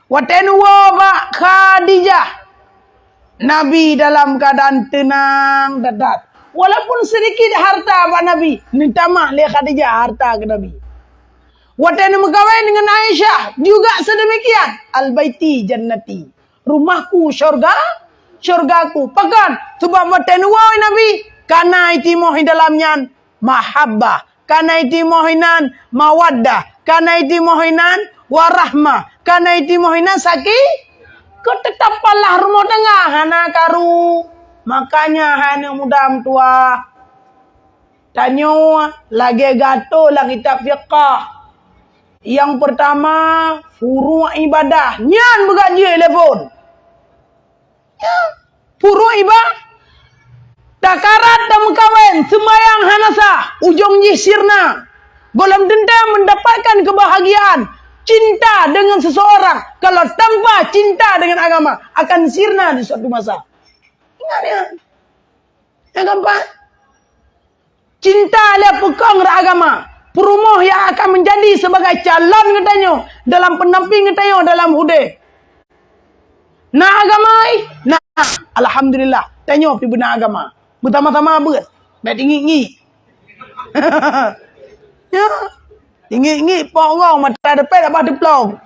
Watèe neuwoe bak Khadijah, Nabi dalam keuadaan teunang that-that. Walaupun sedikit harta bak Nabi, neutamah lé Khadijah harta keu Nabi. Watèe neumeukawen deungon Aisyah, juga sedemikian. "Al-baiti jannati." Rumahku syurga, syurgaku. Pakon? Sabab watèe neuwoe Nabi, ka na itimoh i dalam nyan mahabbah, ka na itimoh inan mawaddah, ka na itimoh inan warahmah, ka na itimoh inan saki-, keu teutap palah rumoh tangga hana karu. Makanya hai aneuk muda meutuah, tanyoe lagée geuatô lam kitab fiqah. Nyang peurtama, furu' ibadah. Nyan beugajih lé phon. Ya, furu' iba-, takarat tameukawen, seumayang hana sah, ujong jih sirna. Gohlom teuntée mendapatkan kebahagiaan, cinta dengan seseorang, kalau tanpa cinta dengan agama, akan sirna di suatu masa. Ingat ya. Nyang keempat, cinta lé peukong rot agama. Peurumoh nyang akan menjadi sebagai calon geutanyoe dalam pendamping geutanyoe dalam udeb. Na agama, eh? Na. Alhamdulillah, tanyoe pih beuna agama. Beusama-sama beuet. Bèk tingiek-ngiek. Ya. Tingiek-ngiek, pok gong, mata depet, abah teuplong.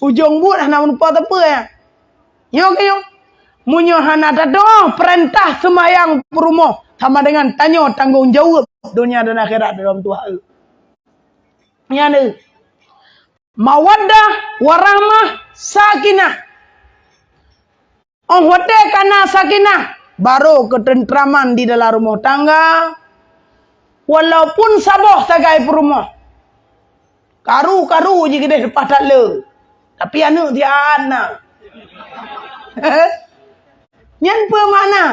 Ujong buet hana meurupa teupeu, ya. Nyoe keuh nyoe. Meunyoe hana tadoa, peurintah seumayang peurumoh sama dengan tanyoe tanggong jaweueb donya dan akhirat dalam tuha. Nyan deuh. Mawaddah, warahmah, sakinah. Óh watée ka na sakinah, barô keuteuntraman di dalam rumoh tangga, walaupun saboh sagai peurumoh. Karu-karu jih keudeh leupah that le, tapi aneuëk siat na. Nyan peue makna?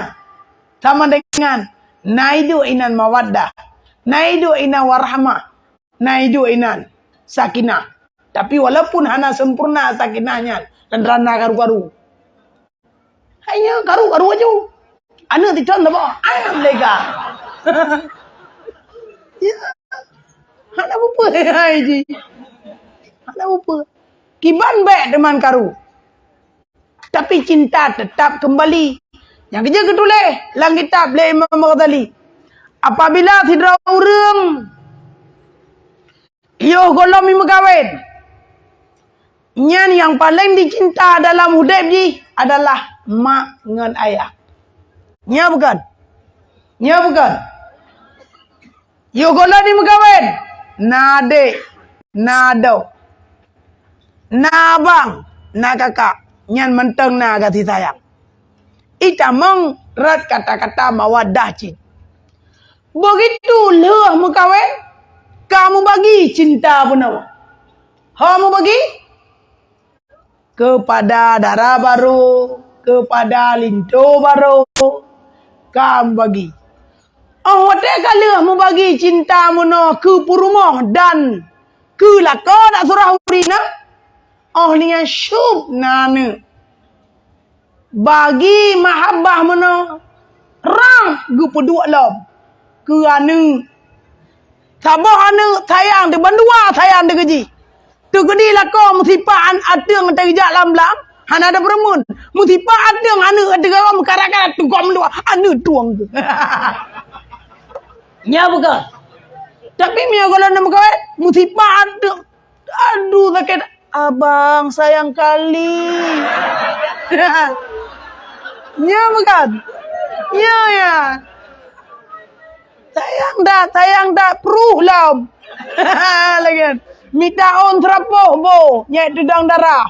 Sama dengan na iduek inan mawaddah, na iduek inan warahmah, na iduek inan sakinah. Tapi walaupun hana sempurna sakinah nyan, dan rana karu-karu. Hai nyan karu-karu aju. Aneuëk titong saboh, ayam leka. Ya. Hana bupeue hai jih. Hana bupeue. Kiban bék teuma karu. Tapi cinta tetap kembali. Nyang keujeuet geutuléh lam kitab lé Imam Ghazali. Apabila sidroe ureuëng yoh gohlom meukawen, nyan nyang paleng jicinta dalam udeb jih adalah mak ngon ayah. Nya bukon? Nya bukon? Yoh gohlom jimeukawen, na adék, na adoe, na abang, na kakak, nyan mantong na gaséh sayang. Itamong rot kata-kata mawaddah cit. Begitu lheueh meukawen, ka meubagi cinta bunoe. Ho meubagi? Keupada dara barô, keupada linto barô, ka meubagi. Óh watée ka lheueh meubagi cinta meunoe keu peurumoh dan keu lakoe dak surah ureuëng inong, óh lheueh nyan syub na aneuëk. Bagi mahabbah meunoe rhah geupeuduek lom keu aneuëk. Saboh aneuëk sayang teuh, bandua sayang teuh keu jih. Teukeudi lakoe meusipat an-, ateueng teuh geujak lam blang, hana ada peureumeun. Meusipat ateueng aneuëk teuh meukarat-karat teuh gom dua aneuëk tueng teuh. Nya bukon? Tapi meunyoe gohlom na meukawen, meusipat ateueng. Aduh, sakét. Abang, sayang kali. Nya bukon? Nya, ya. Sayang dak, sayang dak, pruh lom. Lagian. Mita ôn seurapoh bo, nyai tudang darah.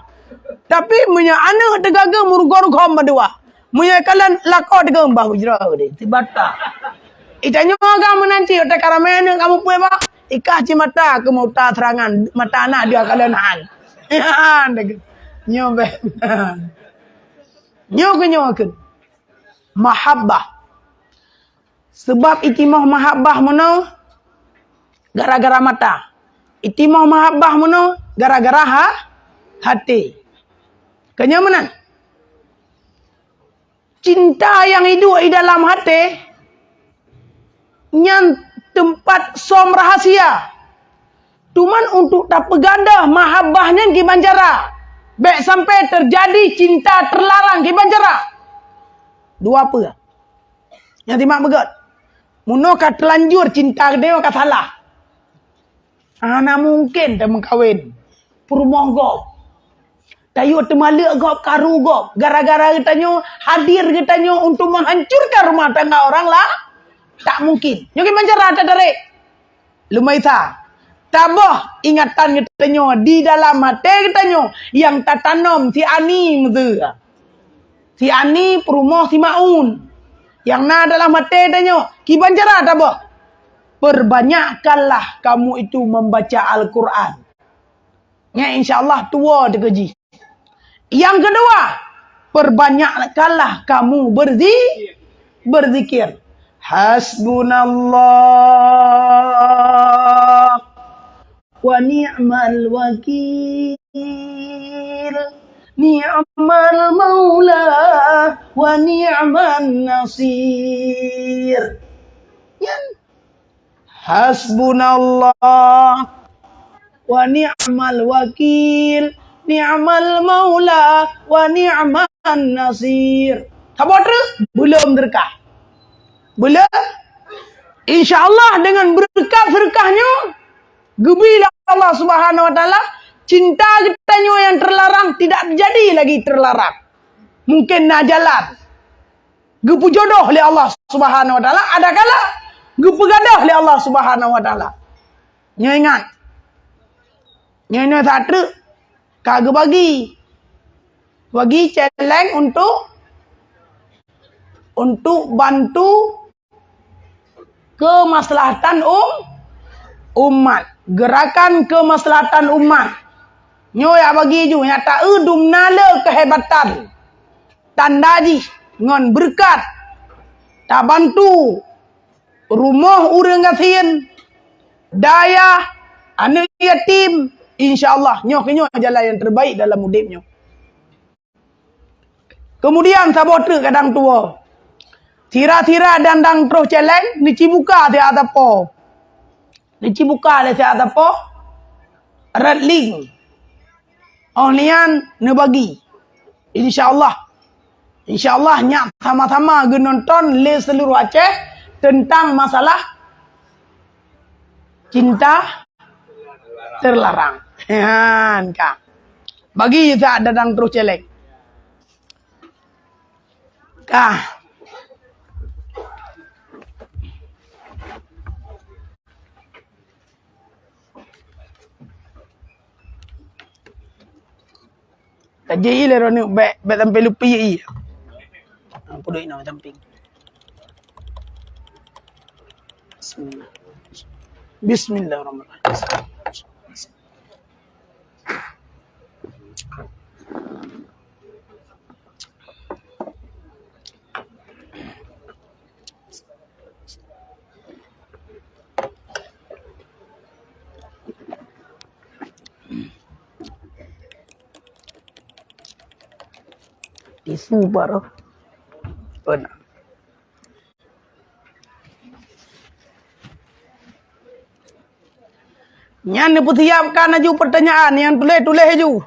Tapi meunyoe aneuëk teugaga meurugoe-rugoe mandua. Meunyoe kalon lakoe teuga bah bujroe deh, sibata. Itanyoe agam meunan cit, utai karamé aneuëk kamoe peue bah? Ikah cit mata keu meuta seurangan, mata na dua kalon han. Han deh. Nyoe beh. Nyoe keuh nyoe keuh. Mahabbah. Seubab itimoh mahabbah meunoe gara-gara mata. Itimoh mahabbah meunoe gara-gara ha-, haté. Keu nyoe meunan. Cinta nyang iduek i dalam haté nyan teumpat som rahasia. Cuman untuk tapeugadôh mahabbah nyan kiban cara. Bék sampai teujadi cinta teularang kiban cara. Dua peue. Nyang simak beugét. Meunoe ka teulanjur cinta geutanyoe ka salah. Hana mungken tameukawen. Peurumoh gob. Tayue teumaleuek gob, karu gob. Gara-gara geutanyoe hadir geutanyoe untuk menghancurkan rumah tangga orang la-, tak mungkin. Nyoe kiban cara tatarek. Leumaisa, taboh ingatan geutanyoe di dalam até geutanyoe nyang tatanom si Ani meuseu. si Ani peurumoh si Maun. Nyang na dalam até tanyoe, kiban cara tabah? Perbanyakkanlah kamu itu membaca Al-Quran. Nyan insya Allah tuwo teukeujih. Yang kedua, perbanyakkanlah kamu berzi-, berzikir. Hasbunallah wa ni'mal wakil. Ni'mal maula wa ni'man nasir. Nyan. Hasbunallah wa ni'mal wakil, ni'mal maula wa ni'man nasir. Saboh treuk, belum teurekah. Belum. Insya Allah dengan berkat sedekah nyoe, geubri lé Allah Subhanahu wa Taala, cinta geutanyoe nyang terlarang tidak jadi lagi terlarang. Mungkin na jalan geupeujodoh lé Allah Subhanahu wa Taala, ada kala geupeugadoh lé Allah Subhanahu wa Taala. Nyoe ingat. Nyoe, nyoe that treuk ka geubagi. Bagi celeng untuk, untuk bantu kemaslahatan um-, umat. Gerakan kemaslahatan umat. Nyoe jak bagi ju, nyata eu dumna le kehebatan. Tanda jih ngon beureukat tabantu rumoh ureuëng gasien, dayah, aneuëk yatim, insya Allah nyoe keunyoe jalan nyang terbaik dalam udeb nyoe. Kemudian saboh treuk kadang tuwoe. Sira-sira dan dang troh celeng, neucibuka siat sapo. Neucibuka lé siat sapo, rot link. Óh nian neubagi. Insya Allah. Insya Allah nyak sama-sama geunonton lé seluruh Aceh tentang masalah cinta terlarang. Han ka. Bagi siat dan dang troh celeng. Ka. Tajih i lé droeneuh bék, bék sampai lupi i. Ha, peuduek inoe samping. Bismillah. Bismillahirrahmanirrahim. Tisu baru. Beuna. Nyan neupeusiapkan laju peurtanyaan nyang tuléh-tuléh laju.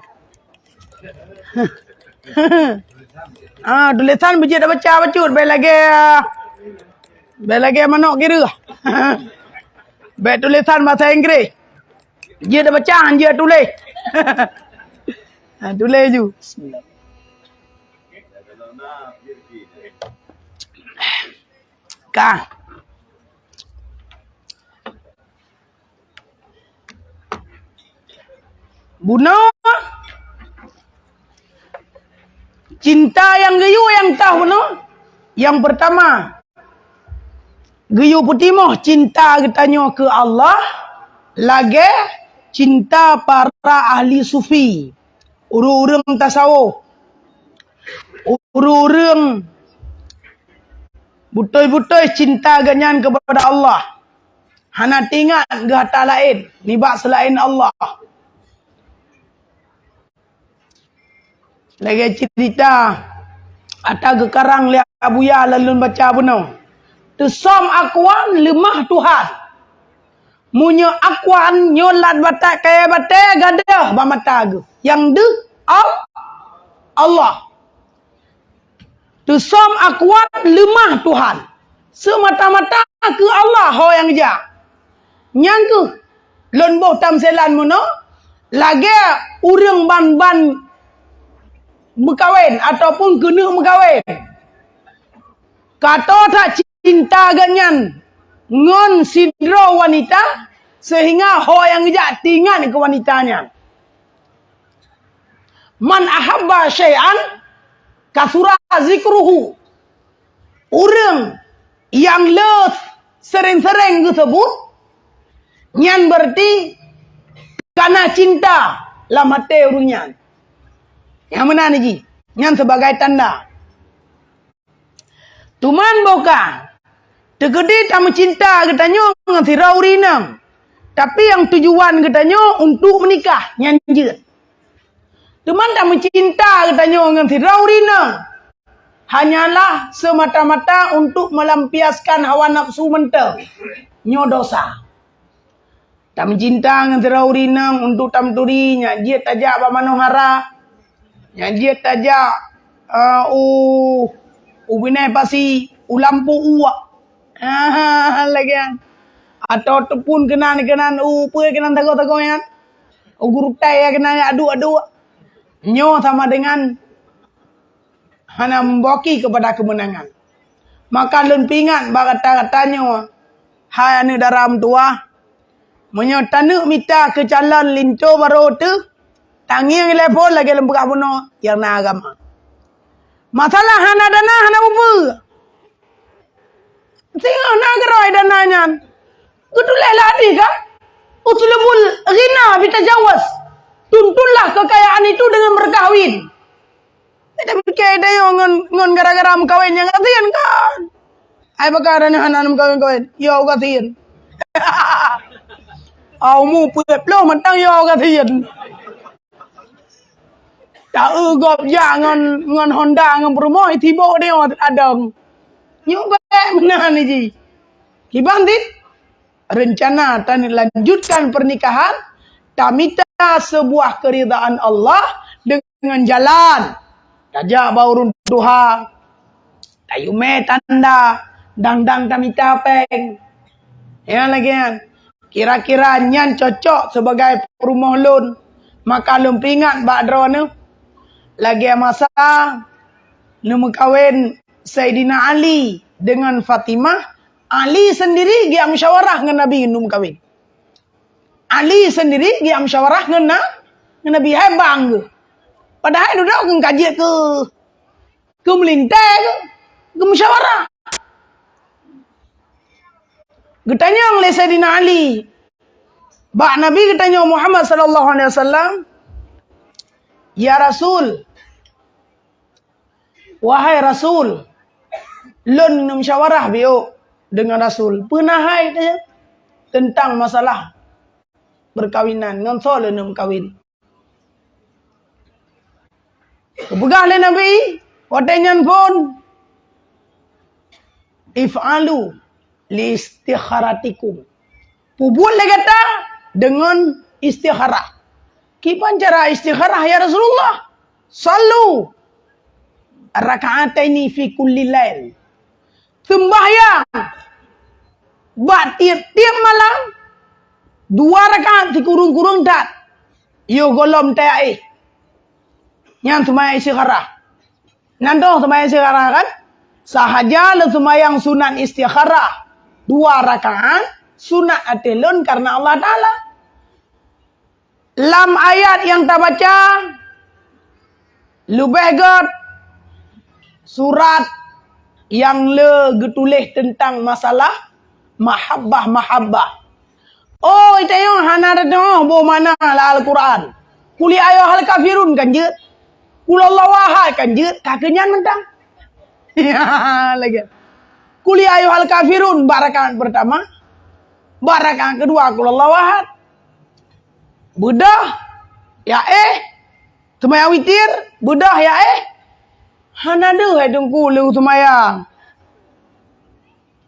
Ah, tulésan beujeuet baca bacut, bék lagée, bék lagée manok kireuh. Bék tulésan basa Inggréh. Jeuet baca, jeuet tuléh. Ha, tuléh laju. Ka. Bunoe cinta nyang geuyue nyang tah bunoe. Nyang peurtama, geuyue peutimoh cinta geutanyoe keu Allah lagée cinta para ahli sufi, ureuëng-ureuëng tasawuf, ureuëng-ureuëng beutôi-beutôi cinta geuhnyan keupada Allah. Hana teuingat geuhata laén nibak seulaén Allah. Lagée ceurita ata geukarang lé Abuya lôn baca bunoe. Teusöm Akwan leumah Tuhan. Meunyoe Akwan nyoe lat batat kayée batée gadôh bak mata geuh. Nyang deuh Al-, Allah. Teusöm Akwan leumah Tuhan. Seumata-mata keu Allah ho nyang jak. Nyan keuh lôn boh tamsilan meunoe, lagée ureuëng ban-ban meukawen ataupun keuneuk meukawen. Ka toe that cinta geuhnyan ngon sidroe wanita, seuhingga ho nyang jak teuingat keu wanita nyan. Man ahabba syai'an kasura zikruhu. Ureuëng nyang le seuréng-seuréng geuseubut, nyan beurati kana cinta lam até ureuëng nyan. Nyang meunan jih, nyan sibagai tanda. Teuma boh ka, teukeudi tameucinta geutanyoe ngon sidroe ureuëng inong, tapi nyang tujuan geutanyoe untuk meunikah, nyan jeuet. Teuma tameucinta geutanyoe ngon sidroe ureuëng inong hanyalah semata-mata untuk melampiaskan hawa nafsu mantong, nyoe dosa. Tameucinta ngon sidroe ureuëng inong untuk tamturi, nyak jeuet tajak bak manohara, nyak jeuet tajak, eh, u, u binéh pasi, u lampôh uak. Ah, lagée nyan. Atawa teupun keunan-keunan u peue keunan sagoe-sagoe nyan. U geurutai keunan aduk-aduk. Nyoe sama dengan hana meuboki keupada keumeunangan. Maka lôn peuingat bak gata-gata nyoe, hai aneuëk dara meutuwah, meunyoe taneuk mita keu calon linto barô teuh, tangieng ilée phon lagée lôn peugah bunoe nyang na agama. Masalah hana dana hana peue-peue. Singoh na keurôi dana nyan. Geutuléh lam hadih kan? Utlubul ghina bitajawaz. Tuntunlah kekayaan itu dengan berkahwin. Kita pikir dah yo ngon, ngon gara-gara meukawen nyang gasien kan? Ai baka dana hana meukawen-kawen. Yo gasien. Au mu peuet ploh mantong yo gasien. Taeu gob jak ngon, ngon Honda ngon peurumoh, sibok deungoe adong. Nyoe bék meunan jih. Kiban dit, rencana talanjutkan pernikahan, tamita sebuah keridaan Allah dengan jalan. Tajak bak ureuëng tuha, tayue mé tanda, dang-dang tamita péng. Nyan lagée nyan. Kira-kira nyan cocok sibagai peurumoh lôn. Maka lôn peuingat bak droeneuh, lagée masa neumeukawen Saidina Ali deungon Fatimah, Ali seundiri geujak musyawarah ngon Nabi neumeukawen. Ali seundiri geujak musyawarah ngon na-, ngon Nabi, hai bang geuh. Padahai dudoe keu ka jeuet keu Geumeulintée geuh, geumusyawarah. Geutanyong lé Saidina Ali bak Nabi geutanyoe Muhammad sallallahu alaihi wasallam, "Ya Rasul, wahai Rasul, lôn neumusyawarah biôk deungon Rasul, peue na hai teuntang masalah peukawinan, ngon soe lôn neumeukawen?" Geupeugah lé Nabi watée nyan phon, "If'alu li istikharatikum." Peubuet lé gata deungon istikharah. Kiban cara istikharah, ya Rasulullah? "Shallu rak'ataini fi kulli lail." Seumbahyang bak tieb-tieb malam dua rakaat sikureueng-kureueng that. Yoh gohlom teuaéh. Nyan seumayang istikharah. Nyan toh seumayang istikharah kan? Sahaja lôn seumayang sunat istikharah dua rakaat, sunat ateueh lôn kareuna Allah Taala. Lam ayat nyang tabaca, leubeh gét surat nyang le geutuléh teuntang masalah mahabbah-mahabbah. Oh, itayong hana teudeungoe boh makna lam Al-Quran. Qul ya ayyuhal kafirun kan jeuet. Qul huwallahu ahad kan jeuet, ka keu nyan mantong. Ya, lagée. Qul ya ayyuhal kafirun bak rakaat pertama, bak rakaat kedua qul huwallahu ahad. Beudôh, ya éh. Seumayang witir, beudôh, ya éh. Hana deuh hai Teungku lé seumayang.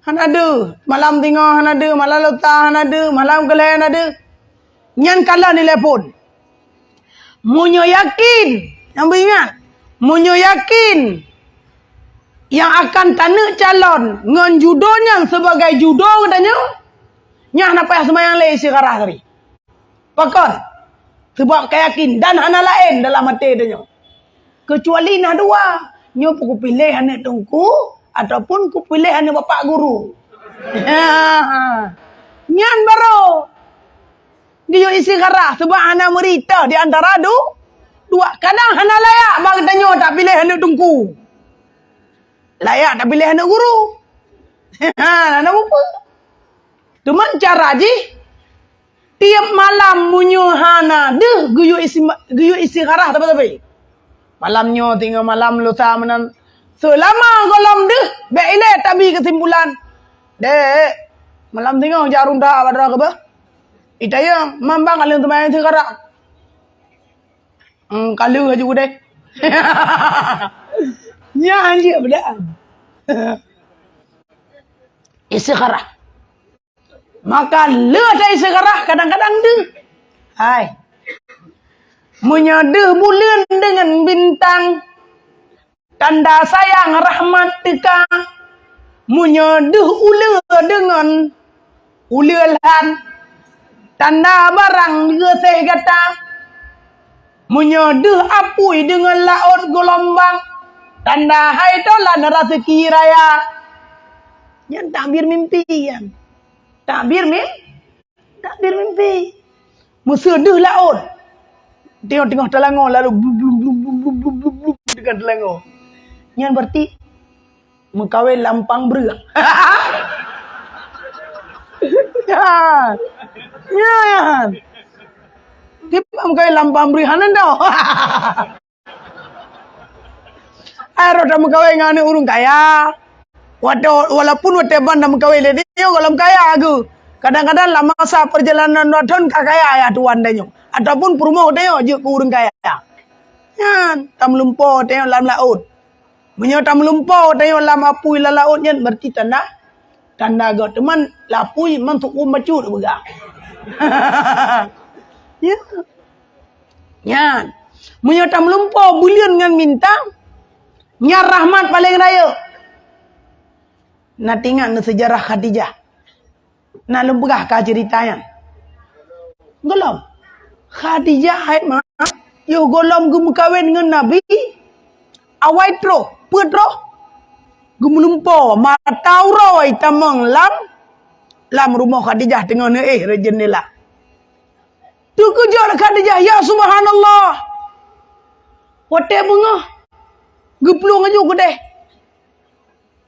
Hana deuh, malam singoh hana deuh, malam lusa hana deuh, malam keulhèe hana deuh. Nyan kalon ilée phon. Meunyoe yakin, nyang beuingat, meunyoe yakin nyang akan taneuk calon ngon judo nyan sibagai judo geutanyoe, nyan hana payah seumayang lé istikharah tadi. Pakon? Sabab ka yakin dan hana laén dalam até tanyoe. Keucuali na dua, nyoe pih kupiléh aneuëk teungku ataupun kupiléh aneuëk bapak guru. Nyan barô geuyue istikharah, sabab hana meurita di antara du-, dua. Kadang hana layak bak geutanyoe tapiléh aneuëk teungku. layak tapiléh aneuk guru. Hana bupe. Teuma cara jih, tiep malam meunyoe hana deuh geuyue isi, geuyue istikharah sabe-sabe. Malam nyoe singoh malam lusa meunan, seulama gohlom deuh, bék ilée tabi keusimpulan. Dek, malam singoh jak runtah bak droe keuh beuh. Itayong, mambang aleueng teumayang istikharah. Hmm, ka lheueh aju keudeh. Nyan jeuet beudaan. Istikharah. Maka lheueh ta istikharah kadang-kadang deuh. Hai. Meunyoe deuh buleuen deungon bintang, tanda sayang rahmat teuka. Meunyoe deuh uleue deungon uleue lhan, tanda barang geuseh gata. Meunyoe deuh apui deungon laôt geulombang, tanda hai tolan raseuki raya. Nyan takbir mimpi nyan. Takbir mim-, takbir mimpi. Meuseu deuh laôt. Teungoh-teungoh teulangoe lalu blub, blub, blub, blub, blub, blub, blub, blub, dengan teulangoe. Nyan berarti meukawen lampang breueh. Ya. Ya, ya. Tiba meukawen lampang breueh, hana dah. Ai, rot tameukawen ngon aneuk ureueng kaya. Watèe, walaupun watèe ban tameukawen lé nyoe gohlom kaya geuh. Kadang-kadang lam masa perjalanan dua thon ka kaya ayah tuan tanyoe. Ataupun peurumoh tanyoe jeuet keu ureueng kaya. Nyan, tameulumpo tanyoe lam laôt. Meunyoe tameulumpo tanyoe lam apui lam laôt nyan, berarti tanda, tanda gét. Teuma lapui mantong bacut peugah. Ya. Nyan. Meunyoe tameulumpo buleuen ngon bintang, nyan rahmat paleng rayeuk. Na teuingat neuh seujarah Khadijah? Na lôn peugah ka ceurita nyan? Gohlom. Khadijah hai mak, yoh gohlom geumeukawen ngon Nabi, awai troh, peuet troh. Geumeulumpo, mata uroe tamong lam, lam rumoh Khadijah teungoh neuéh rot jeundela. Teukeujot Khadijah, ya subhanallah. Watèe beungoh, geuplueng aju keudeh.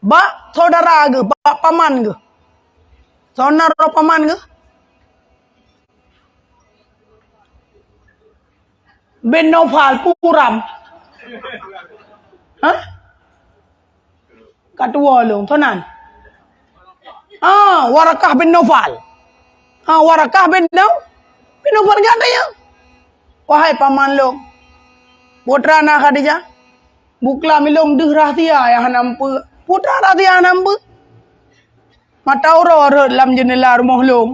Bak saudara geuh, bak paman geuh. Saudara paman geuh. Bin Naufal, puram. Hah? Ka tuwo lôn, sonan. Ah, Warakah bin Naufal. Ah, Warakah bin Nau-, bin Naufal gata ya. Wahai paman lôn. Putra na Khadijah. Buklam ilôn deuh rahsia nyang hana meupeue. Putra rahsia hana meupeue. Mata uroe rot lam jeundela rumoh lôn.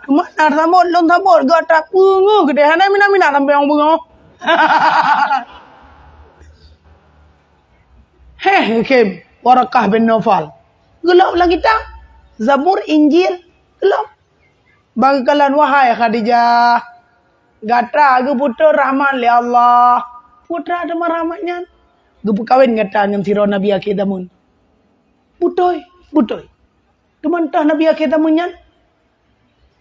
Teuma na sabot, lôn sabot, gata peungeuh keudeh hana mina-mina sampoe nyang beungoh. Heh, khem, Warakah bin Naufal. Geulok lam kitab, Zabur, Injil, geulok. Bak geukalon, wahai Khadijah, gata geuputoh rahmat lé Allah. Putra teuma rahmat nyan. Geupeukawen gata ngon sidroe nabi akhé zaman. Beutôi, beutôi. Teuma toh nabi akhé zaman nyan?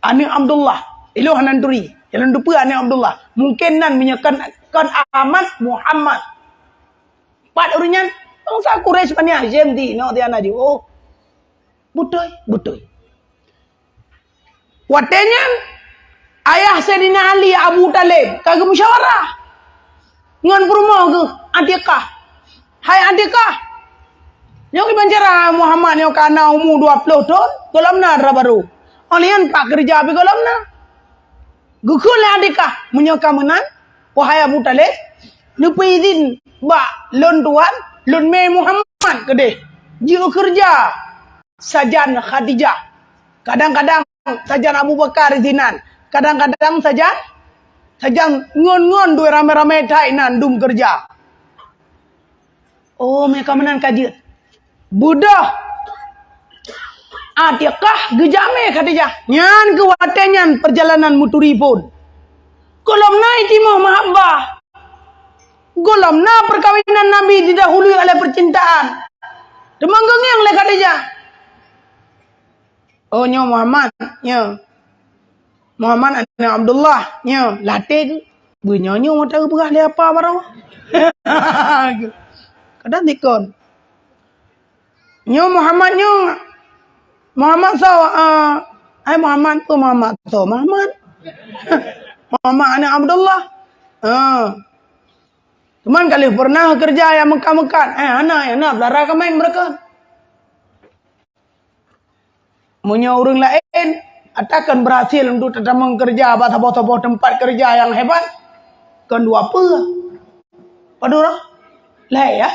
Aneuk Abdullah. Ilôn hana turi. Ilôn teupeue aneuk Abdullah. Mungken nan meunyoe kon, kon Ahmad, Muhammad. Pat ureueng nyan? Bansa Quraisy Bani Hasyim di, no, di ana jiôh. Beutôi, beutôi. Watèe nyan, ayah Saidina Ali, Abu Thalib, ka geumusyawarah ngon peurumoh geuh, Atikah. Hai Atikah, nyoe kiban cara Muhammad nyoe ka na umu dua ploh thon, gohlom na dara barô. Óh lheueh nyan pat keureuja pih gohlom na. Geukheun lé Atikah, meunyoe ka meunan, wahai Abu Thalib, neupeuidhin bak lôn tuan, lôn mé Muhammad keudeh jeuet keureuja sajan Khadijah. Kadang-kadang sajan Abu Bakar sinan, kadang-kadang sajan, sajan ngon-ngon duek ramé-ramé that inan dum keureuja. Oh, meunyoe ka meunan ka jeuet. Beudôh. Atikah geujamé Khadijah. Nyan keuh watèe nyan peurjalanan meuturi phôn. Gohlom na itimah mahabbah. Gohlom na peukawinan Nabi didahului oleh peucintaan. Teuma geungieng lé Khadijah. Oh, nyoe Muhammad, nyoe. Muhammad aneuk Abdullah, nyoe. Latèe keuh. Beunyoe nyoe mata geupeugah lé apa baroe. Kadang dikon. Nyoe Muhammad nyoe, Muhammad soe, eh, hai Muhammad, peue Muhammad soe? Muhammad. Muhammad aneuk Abdullah. Ha. Cuman ka lheueh pernah keureuja nyang meukat-meukat. Eh, hana, hana, pelara kaméng meureuka. Meunyoe ureuëng laén, ata kon beurhasil untuk tatamong keureuja bak saboh-saboh teumpat keureuja nyang hebat, kon dua peue. Padub droe? Lhée, ya?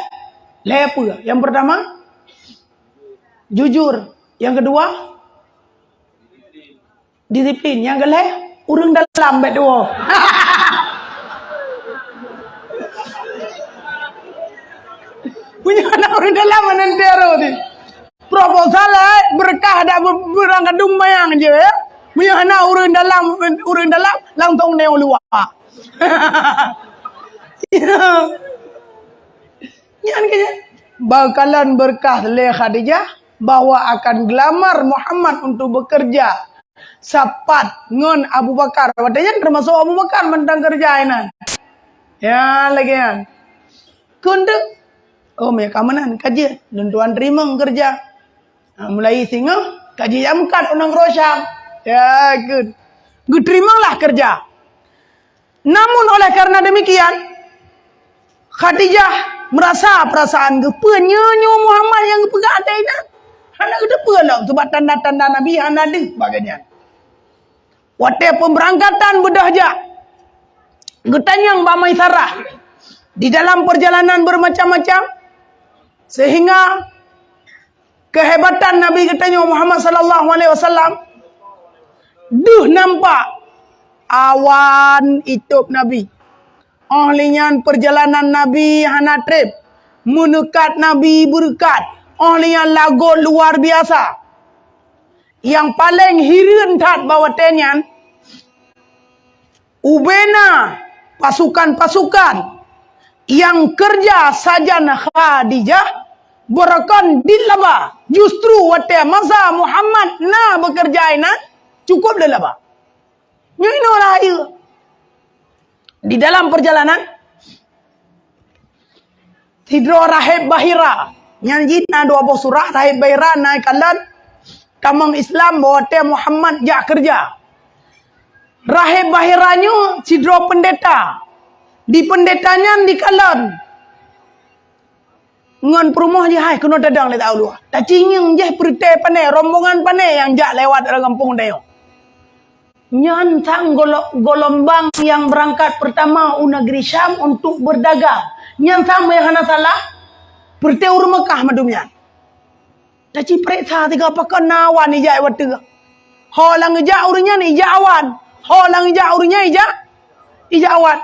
Lhée peue. Nyang peurtama, jujur. Nyang keudua, disiplin. Nyang keulhée, ureuëng dalam bék tuwoe. Meunyoe hana ureuëng dalam, hana teuntèe rot. Proposal, eh, beureukat dak be-, beurang kadum mayang jih, ya. Meunyoe hana ureuëng dalam, ureuëng dalam, langsong nyoe luwa. Nyan keuh nyan. Beukalon beureukat lé Khadijah bahwa akan geulamar Muhammad untuk bekerja sapat ngon Abu Bakar. Watèe nyan teumasok Abu Bakar mantong keureuja inan. Ya, lagèe nyan. Kheun teuk, "Oh, meunyo ka meunan, ka jeuet, lôn tuan teurimong keureuja." Ha, mulai singoh, ka jijak meukat u nanggroe Syam. Ya, kheun. Geuteurimonglah keureuja. Namun oleh karena demikian, Khadijah meurasa peurasaan geuh, "Peue nyoe, nyoe Muhammad nyang geupeugah lagèe nyan? Hana geuteupeue lom, sabab tanda-tanda Nabi hana deuh bak geuh nyan." Watèe peubeurangkatan beudôh jak, geutanyong bak Maisarah. Di dalam perjalanan bermacam-macam, sehingga kehebatan Nabi geutanyoe Muhammad sallallahu alaihi wasallam, deuh nampak awan itôb Nabi. Óh lheueh nyan perjalanan Nabi hana treb, meuneukat Nabi beureukat. Óh lheueh nyan lagot luar biasa. Nyang paleng hireuen that bak watèe nyan, ubena pasukan-pasukan nyang keureuja sajan Khadijah beureukan dilaba. Justru watèe masa Muhammad na beukeureuja inan, cukôp lé laba. Nyoe inoe rahayu. Di dalam perjalanan, sidroe rahib Bahira. Nyan jih na dua boh surah, rahib Bahira na ikalon tamong Islam bak watèe Muhammad jak keureuja. Rahib Bahira nyoe sidroe peundeta. Di peundeta nyan dikalon ngon peurumoh jih, hai keunoe tadong lé taulua. Tacingieng jih peureuté pané, rombongan pané nyang jak lewat lam gampông tanyoe. Nyan sang golo-, golombang nyang beurangkat peurtama u neugri Syam untuk beurdagang. Nyan sang meunyo hana salah, peureuté ureuëng Meukah mandum nyan. Taciprek sa tiga pakon na awan ijak watèe. Ho nyang ijak ureuëng nyan ijak awan. Ho nyang ijak ureuëng nyan ijak, ijak awan.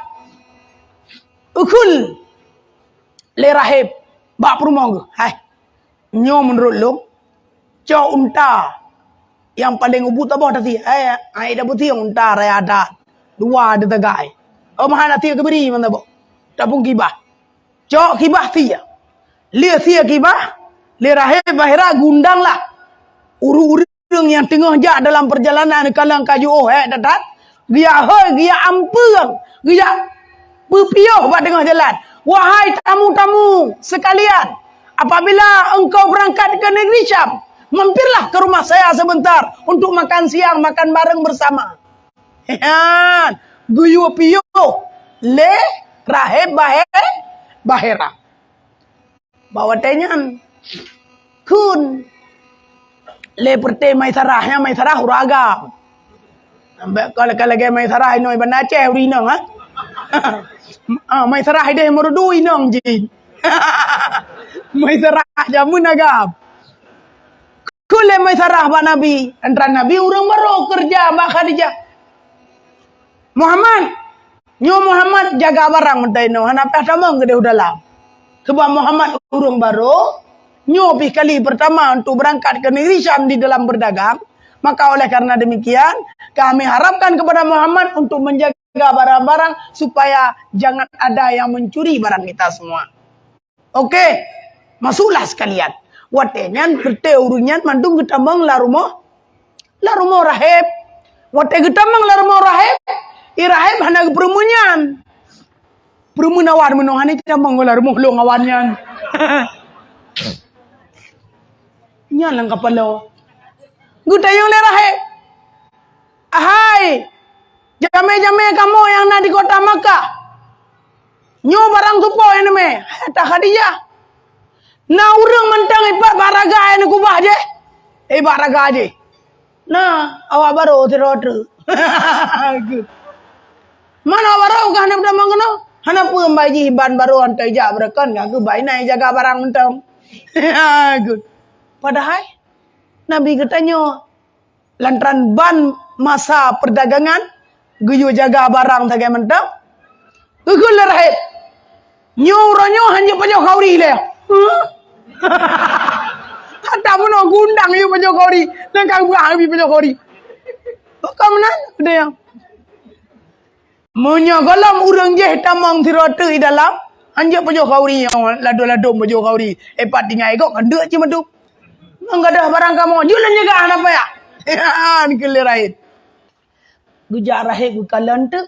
Ukhul lé rahib bak peurumoh geuh, "Hai, nyoe meunurot lôn, cok unta nyang paleng ubit saboh tasie. Hai, hai, tabuet sie unta raya that. Dua di tagai. Oh, meuhan tasie keubiri mantong boh. Tapeukiban. Cok kiban sie." Lheueh sie kiban, lé rahib Bahira geundanglah ureuëng-ureuëng nyang teungoh jak dalam perjalanan, kalon ka jiôh hék that-that, geujak hôi, geujak ampeueng, geujak peupiôh bak teungoh jalan. "Wahai tamu-tamu sekalian, apabila engkau berangkat ke negeri Syam, mampirlah ke rumah saya sebentar untuk makan siang, makan bareng bersama." Nyan, geuyue piôh lé rahib Bahe-, Bahira. Bak watèe nyan, kheun lé peureuté Maisarah, nyan Maisarah ureuëng agam. Ambek ka lagèe Maisarah inoe Banda Aceh ureuëng inong, ha? Ah, Maisarah idéh Meureudu inong jih. Maisarah jameun agam. Kheun lé Maisarah bak Nabi, antara Nabi ureuëng barô keureuja bak Khadijah. "Muhammad, nyoe Muhammad jaga barang meutai nyoe, hana payah tamong keudéh u dalam. Sebab Muhammad ureuëng barô, nyoe pih kali pertama untuk berangkat ke negeri Syam di dalam berdagang. Maka oleh karena demikian, kami harapkan kepada Muhammad untuk menjaga barang-barang supaya jangan ada yang mencuri barang kita semua." Oke, masuklah sekalian. Watèe nyan, peureuté ureuëng nyan mandum geutamong lam rumoh, lam rumoh rahib. Watèe geutamong lam rumoh rahib, i rahib hana geupeureumeun nyan. Peureumeun awan meunoe, hana tamong lam rumoh lôn awan nyan. Nyan lam kapala. Geutanyong lé Rahib, "Hai, jamé-jamé kamoe nyang na di kota Makkah, nyoe barang soe po nyang neumé?" "Hai, ata Khadijah." "Na ureuëng mantong ipat bak raga nyang neukubah jih?" "Eh, bak raga jih." "Na, awak barô sidroe treuk." "Man awak barô ka hana peutamong keunoe?" "Hana peue, bai jih ban barô hantom ijak beureukon, ka keuh bai na jaga barang mantong." Good. Padahai Nabi geutanyoe, lantaran ban masa perdagangan, geuyue jaga barang sagai mantong. Geukheun lé Rahib, "Nyoe uroe nyoe hanjeuet pajoh khauri lé." Hah? Ata meunoe gundang yue pajoh khauri, nyang ka geupeugah Nabi pajoh khauri. Pakon meunan? Ada nyang Meunyoe gohlom ureuëng jih tamong sidroe treuk i dalam, hanjeuet pajoh khauri nyoe, ladôm-ladôm pajoh khauri. Eh, pat tinggai gob, keuneuk cit mandum. Ngon gadôh barang kamoe, jeuet lôn jaga hana payah. Nyan keuh lé Rahib. Geujak Rahib geukalon teuk.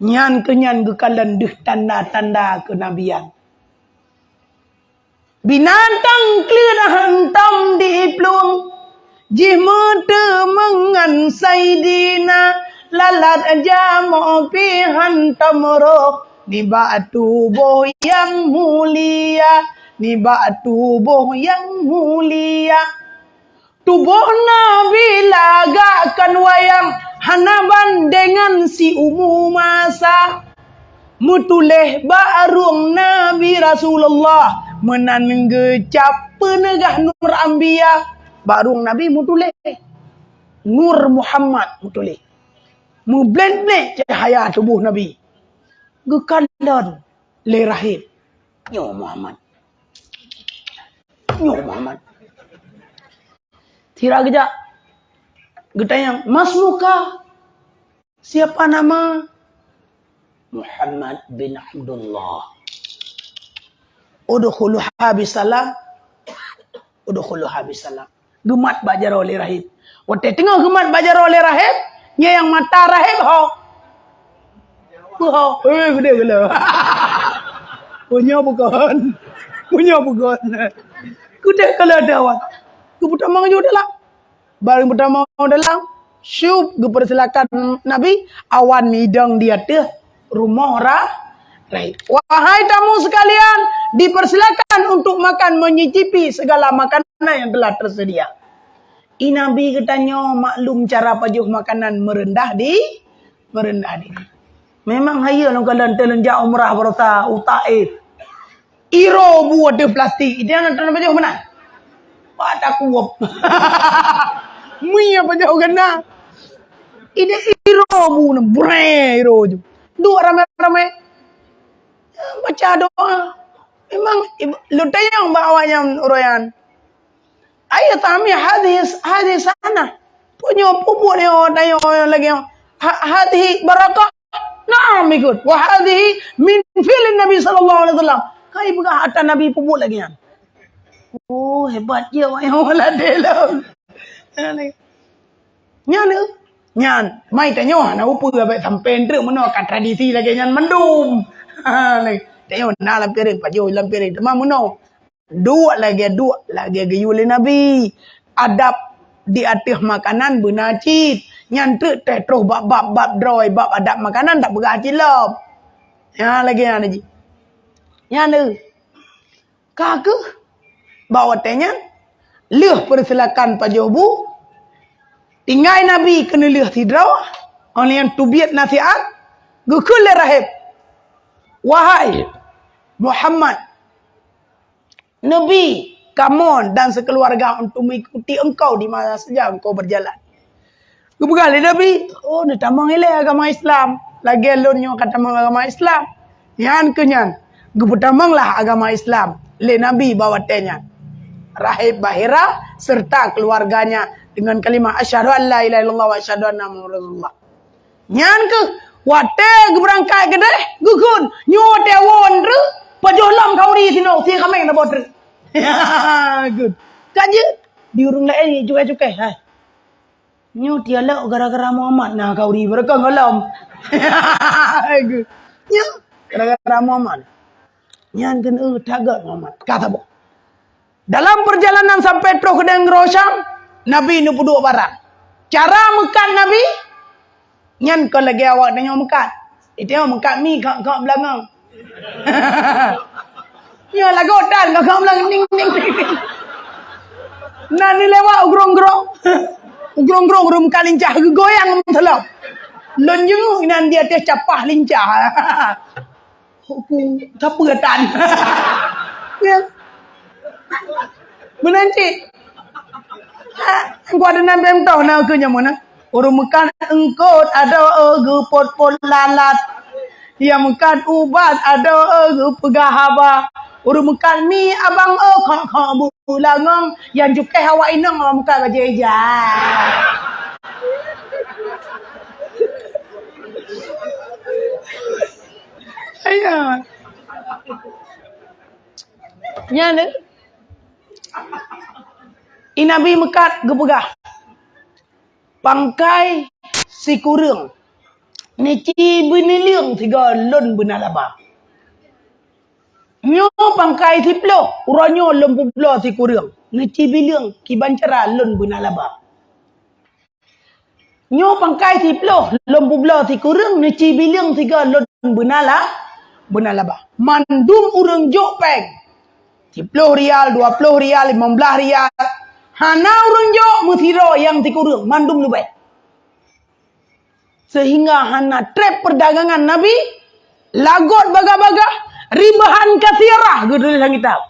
Nyan keuh nyan geukalon deuh tanda-tanda keunabian. Binatang kleuet hantom di plueng, jih meuteumeung ngon Saidina, lalat jamoe pih hantom roh, nibak tuboh nyang mulia, nibak tuboh nyang mulia. Tuboh Nabi lagak kon wayang, hana bandéngan siumu masa. Meutuléh bak rueng Nabi Rasulullah, meunan geucap peuneugah Nur Anbiya. Bak rueng Nabi meutuléh Nur Muhammad meutuléh. Meublét-blét cahya tuboh Nabi. Geukalon lé Rahib. Nyoe Muhammad. Nyoe Muhammad. Sira geujak. Geutanyong, "Masmuka?" "Siapa nama?" "Muhammad bin Abdullah." "Udkhuluha bisalam. Udkhuluha bisalam." Geumat bak jaroe lé Rahib. Watée teungoh geumat bak jaroe lé Rahib, nyan nyang mata Rahib ho. Ho, eh, geudeh geulo. Punyo bukon. Punyo bukon. Geudeh geulo dawan. Geupeutamong ju dalam. Bareng peutamong dalam, syup, geupeursilakan Nabi, awan midong di ateueh rumoh ra-, Rahib. Wahai tamu sekalian, dipersilakan untuk makan, menyicipi segala makanan yang telah tersedia. I Nabi geutanyoe maklum cara pajoh makanan meureundah di, meureundah di. Memang hayeu lôn kalon teuh lôn jak umrah barosa u Taif. Iro bu ateueh plastik, ide na tan pajoh meunan. Ba takuwop. Mie pajoh geunak. Ide iro bu na, bree iro ju. Duek ramé-ramé. Baca doa. Memang ib-, lôn tanyong bak awaknyan uroe nyan. Ayu tami hadis, hadis sana. Punyo pupuk nyoe, tanyong lagée nyoe. Ha-, hadhi barakah. Naam, ikut. Wa hadhihi min fi'lin Nabi sallallahu alaihi wasallam. Kai peugah ata Nabi peubuet lagée nyan. Oh, hebat je awak nyoe ladée lom. Nyan, nyan. Mai tanyoe hana upeue abéh sampoe treuk meunoe ka tradisi lagée nyan mandum. Ha, tanyoe na lam piring, pajoh lam piring. Teuma meunoe. Duek lagée, duek lagée geuyue lé Nabi. Adab di ateueh makanan beuna cit. Nyan treuk teuh troh bab, bab, bab droe, bab adab makanan tapeugah cit lom. Nyan lagée nyan jih. Nyan lé. Ka keuh, bak watée nyan, lheueh peusilakan pajoh bu, tinggai Nabi keuneulheueh sidroe, óh lheueh nyan teubiet nasihat, geukheun lé Rahib, "Wahai Muhammad, Nabi kamoe dan sekeluarga untuk mengikuti engkau di mana saja engkau berjalan." Geupeugah lé Nabi, "Oh, neutamong ilée agama Islam. Lagée lôn nyoe ka tamong agama Islam." Nyan keuh nyan, geupeutamonglah agama Islam lé Nabi bak watée nyan. Rahib Bahira serta keluarganya dengan kalimah, "Asyhadu an la ilaha illallah wa asyhadu anna Muhammadar Rasulullah." Nyan keuh, watée geubeurangkat keudeh, geukheun, nyoe watée woe treuk, pajoh lom khauri sinoe, sie kaméng na boh treuk. Good. Ka jeuet, di ureuëng laén cukai-cukai, hai. Nyoe tialok gara-gara Muhammad na khauri beureukong gohlom. Nyoe gara-gara Muhammad. Nyan keuneuk that gét Muhammad. Ka saboh. Dalam perjalanan sampai troh keudéh nanggroe Syam, Nabi neupeuduek barang. Cara meukat Nabi, nyan kon lagée awak tanyoe meukat. Tanyoe meukat mi kak-kak beulangong. Nyoe lagoe dan kak-kak beulangong, ning, ning, ning. Nan ni lewat ugrong-grong. Ugrong-grong ureuëng meukat lincah geugoyang meuteulom. Lôn jenguk inan di ateueh capah lincah. Hukum sapeue tan. Ya. Meunan cit. Ha, gua ada nan pemtoh na keu nyamun na. Ureuëng meukat eungkot adoe geupot-pot lalat. Ya meukat ubat adoe geupeugah haba. Ureuëng meukat mi abang e khok-khok bu langong yang jukeh awak inong awak meukat bajée ija. Ayah. Nyan deh. I Nabi meukat geupeugah, pangkai sikureueng neuci beunileueng sigoe lôn beuna laba. Nyoe pangkai siploh uroe nyoe lôn peubloe sikureueng neuci bileueng kiban cara lôn beuna laba. Nyoe pangkai siploh lôn peubloe sikureueng neuci bileueng sigoe lôn beuna la, beuna laba. Mandum ureuëng jok péng. Siploh rial, dua ploh rial, limong blaih rial. Hana ureuëng jok meusidroe nyang sikureueng, mandum leubeh. Sehingga hana treb perdagangan Nabi, lagot bagah-bagah, ribahan katsirah geutuléh lam kitab.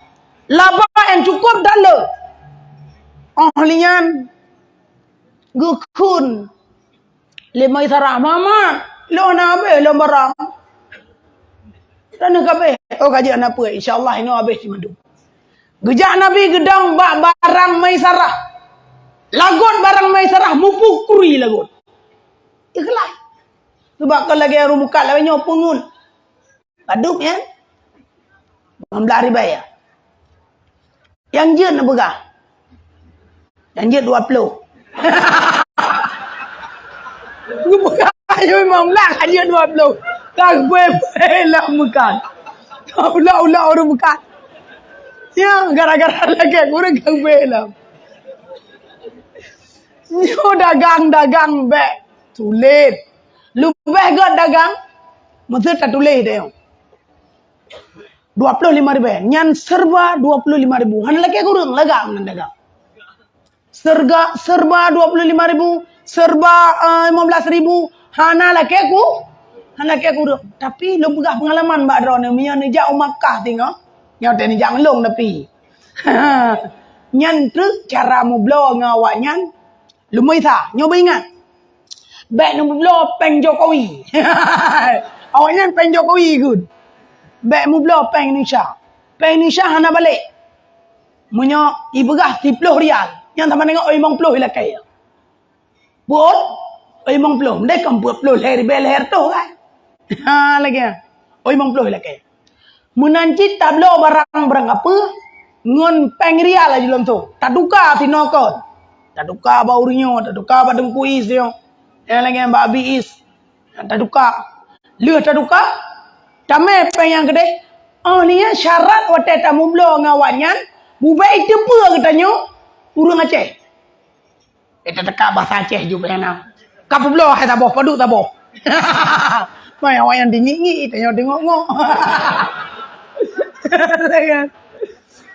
Laba nyang cukup that le. Oh lheueh nyan, geukheun lé Maisarah, "Mama, lôn hana habéh lom barang." "Hana kabéh." "Oh, ka jeuet, hana peue, insya Allah inoe habéh cit mandum." Geujak Nabi geudong bak barang Maisarah. Lagot barang Maisarah, mupuh kuri lagot. Ikhlaih. Sabab kon lagée ureuëng meukat lagée nyoe peungeut. Padub nyan? Limong blaih ribée ya. Nyang jeuet neupeugah. Nyang jeuet dua ploh. Neupeugah ayo limong blaih ka jeuet dua ploh. Ka geubée-bée lam meukat. Ka ulok-ulok ureuëng meukat. Ya, gara-gara lagée ureuëng ka geubée lam. Nyoe dagang-dagang bék tuléh. Leubeh gét dagang, meuseu tatuléh deh. Dua ploh lima ribée. Nyan serba dua ploh lima ribu. Hana lakée kureueng lagak meunan dagang. Serga, serba dua ploh lima ribu, serba, eh, lima belas ribu. Hana lakée ku, hana lakée kureueng. Tapi lôn peugah peungalaman bak droeneuh, meunyoe neujak u Makkah singoh, nyoe teuh neujak ngon lôn tapi. Nyan treuk cara meubloe ngon awaknyan, Lumoe sa, nyoe beuingat. Bék neubloe péng Jokowi. Awaknyan péng Jokowi geuh. Bék meubloe péng Indonesia. Péng Indonesia hana balek. Meunyoe ipeugah siploh rial, nyan sama deungon limong ploh ilakée. Buet, limong ploh. Mendekam buet ploh lhée ribée lhée reutôh kan? Ha, lagée nyan. Limong ploh ilakée. Meunan cit tabloe barang-barang kapeue ngon péng rial laju lom tho. Tatuka sinoe kon. Tatuka bak ureuëng nyoe, tatuka bak Teungku Is nyoe. Nyang lagée bak Abi Is. Tatuka. Lheueh tatuka, tamé péng nyang keudeh. Oh, nyan syarat watée tameubloe ngon awaknyan, bubé iteupeue geutanyoe ureuëng Aceh. Eh, teuka basa Aceh jeuet na. Ka peubloe hai saboh, padub saboh. Mai awaknyan dingik-ngik, tanyoe deungok-ngok.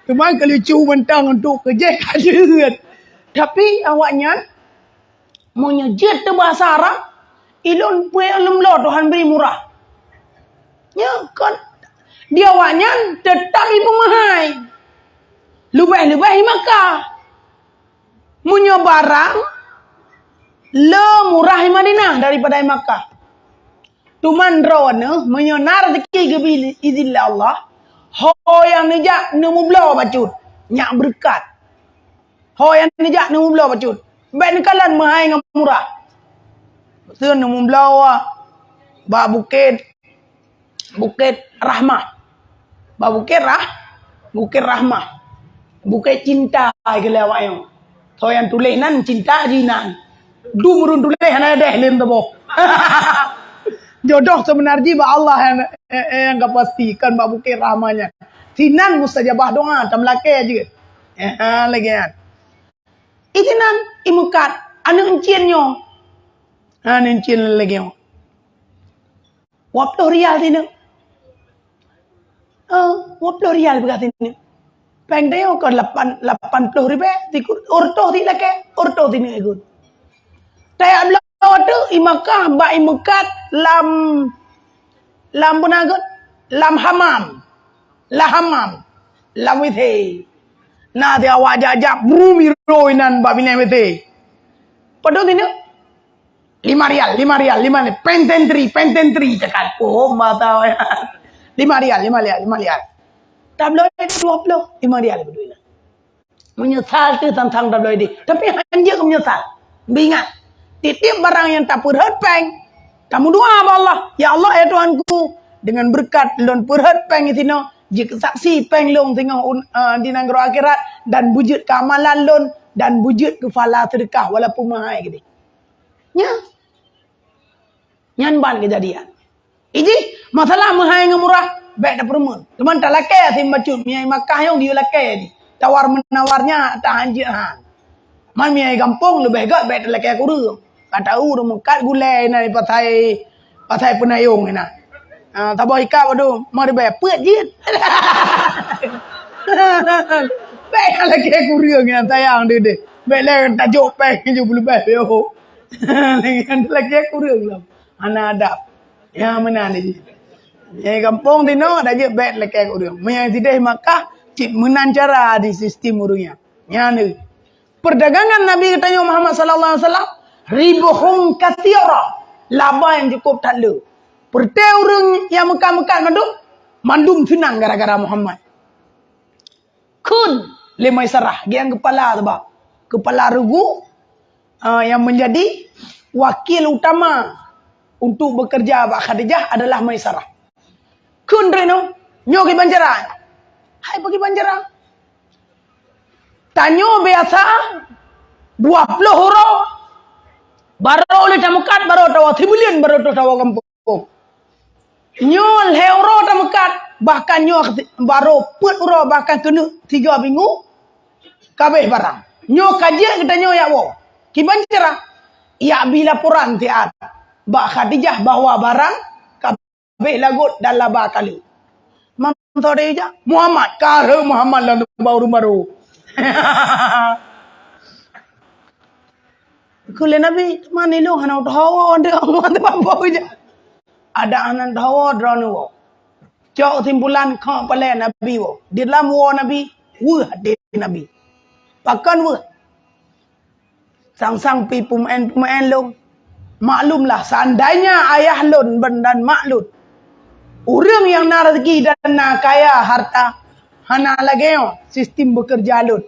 Teuma keulucu mantong untuk keujeh ka jeuet. Tapi awaknyan, meunyoe jeuet teu basa Arab, ilôn peue lôn bloe Tuhan bri murah. Nyoe kon di awaknyan teutap ipeumeuhai. Leubeh-leubeh i Makkah. Meunyoe barang le murah i Madinah daripada i Makkah. Teuma droeneuh meunyoe na rezeki geubri idhin lé Allah, ho nyang neujak neumeubloe bacut, nyak beureukat. Ho nyang neujak neumeubloe bacut, bék neukalon meuhai ngon murah. Seuneuk neumeubloe bak bukét Bukét Rahmah. Bak Bukét Rah-, Bukét Rahmah. Bukét Cinta, ai keu lé awak nyoe. Soe nyang tuléh nan, cinta jih nan. Dum ureuëng tuléh hana deh lé meutuboh. Jodoh seubeuna jih bak Allah nyang, eh, eh, nyang ka pasti, kon bak Bukét Rahmah nyan. Sinan mustajabah doa, tameulakée jeuet. Ha, lagèe nyan. Inan imeukat aneuk encin nyoe. Ha, aneuk encin lagèe nyoe. Dua ploh rial sineuk. Eh, dua ploh rial peugah sineuk. Péng tanyoe kon lapan, lapan ploh ribèe, siku-, ureutoh silakèe, ureutoh sineuk ikot. Tajak bloe teuk i Makkah bak imeukat lam, lam puna gèt, lam hamam. Lam hamam. Lam W C. Na di awak jak-jak bru miro inan bak binéh W C. Padum sineuk? Lima rial, lima rial, lima rial. Pententri, pententri. Cakap, oh, mata. Lima rial, lima rial, lima rial. Tabloe dua ploh, lima rial beudui na. Meunyeusal teuh sang-sang tabloe deh. Tapi hanjeuet meunyeusal. Beuingat, tiep-tiep barang nyang tapeurhot péng, tameudoa bak Allah, "Ya Allah, ya Tuhanku, dengan beureukat lôn peurhot péng sinoe, jeuet keu saksi péng lôn singoh un-, eh, di nanggroe akhirat, dan beujeuet keu amalan lôn, dan beujeuet keu pahala seudeukah walaupun meuhai keudeh." Nyan. Nyan ban keujadian. Iji, masalah meuhai ngon murah, bèk tapeureumeun. Cuman talakèe até bacut, meunyo i Makkah nyoe geuyue lakèe jih. Tawar-menawar nyan tahan jeuet han. Man meunyo i gampông leubeh gèt bèk talakèe kureueng. Ka tahu ureueng meukat gulèe inan pasai, pasai peunayong inan. Ha, saboh ikat, waduh, meuribèe peuet jeuet. Bèk talakèe kureueng nyan, sayang deh deh. Bèk lé tajok péng tujoh ploh ribèe yoh. Dengan talakèe kureueng lom. Hana adab. Ya, meunan jih. Nyang gampông tinoe, dak jeuet bèk lakèe keu ureueng. Meunyo sideh Makkah, cit meunan cara di sistem ureueng nyan. Nyan deh. Perdagangan Nabi geutanyoe Muhammad sallallahu alaihi wasallam, ribuhun katsira. Laba nyang cukup that le. Peureuté ureueng nyang meukat-meukat mandum, mandum seunang gara-gara Muhammad. Kheun lé Maisarah, geuh nyang keupala teuh bah. Keupala reugu, ah, yang menjadi wakil utama untuk bekerja bak Khadijah adalah Maisarah. Kheun droeneuh, nyoe kiban cara. Hai, pakriban cara? Tanyoe biasa dua ploh uroe, barô lé tameukat, barô tawoe, sibuleuen barô tawoe gampông. Nyoe lhèe uroe tameukat, bahkan nyoe barô peuet uroe, bahkan keuneuk tiga minggu, ka abéh barang. Nyoe ka jeuet geutanyoe jak woe. Kiban cara? Jak bi laporan siat bak Khadijah bahwa barang ka abéh lagot dan laba ka le. Mantong jak, Muhammad, ka rhot Muhammad lam teumpat ureueng barô. Kheun lé Nabi, "Teuma nilôn hana teuhawa, nyoe Allah teuh bak jak." Adak hana teuhawa, droeneuh woe. Cok kesimpulan, kok paleng Nabi woe. Di dalam woe Nabi, weueh até Nabi. Pakon weueh? Sang-sang pih peumeu'en-peumeu'en lôn. Maklumlah, seandainya ayah lôn ban dan mak lôn, ureueng nyang na raseuki dan na kaya harta, hana lagèe nyoe sistem beukeureuja lôn.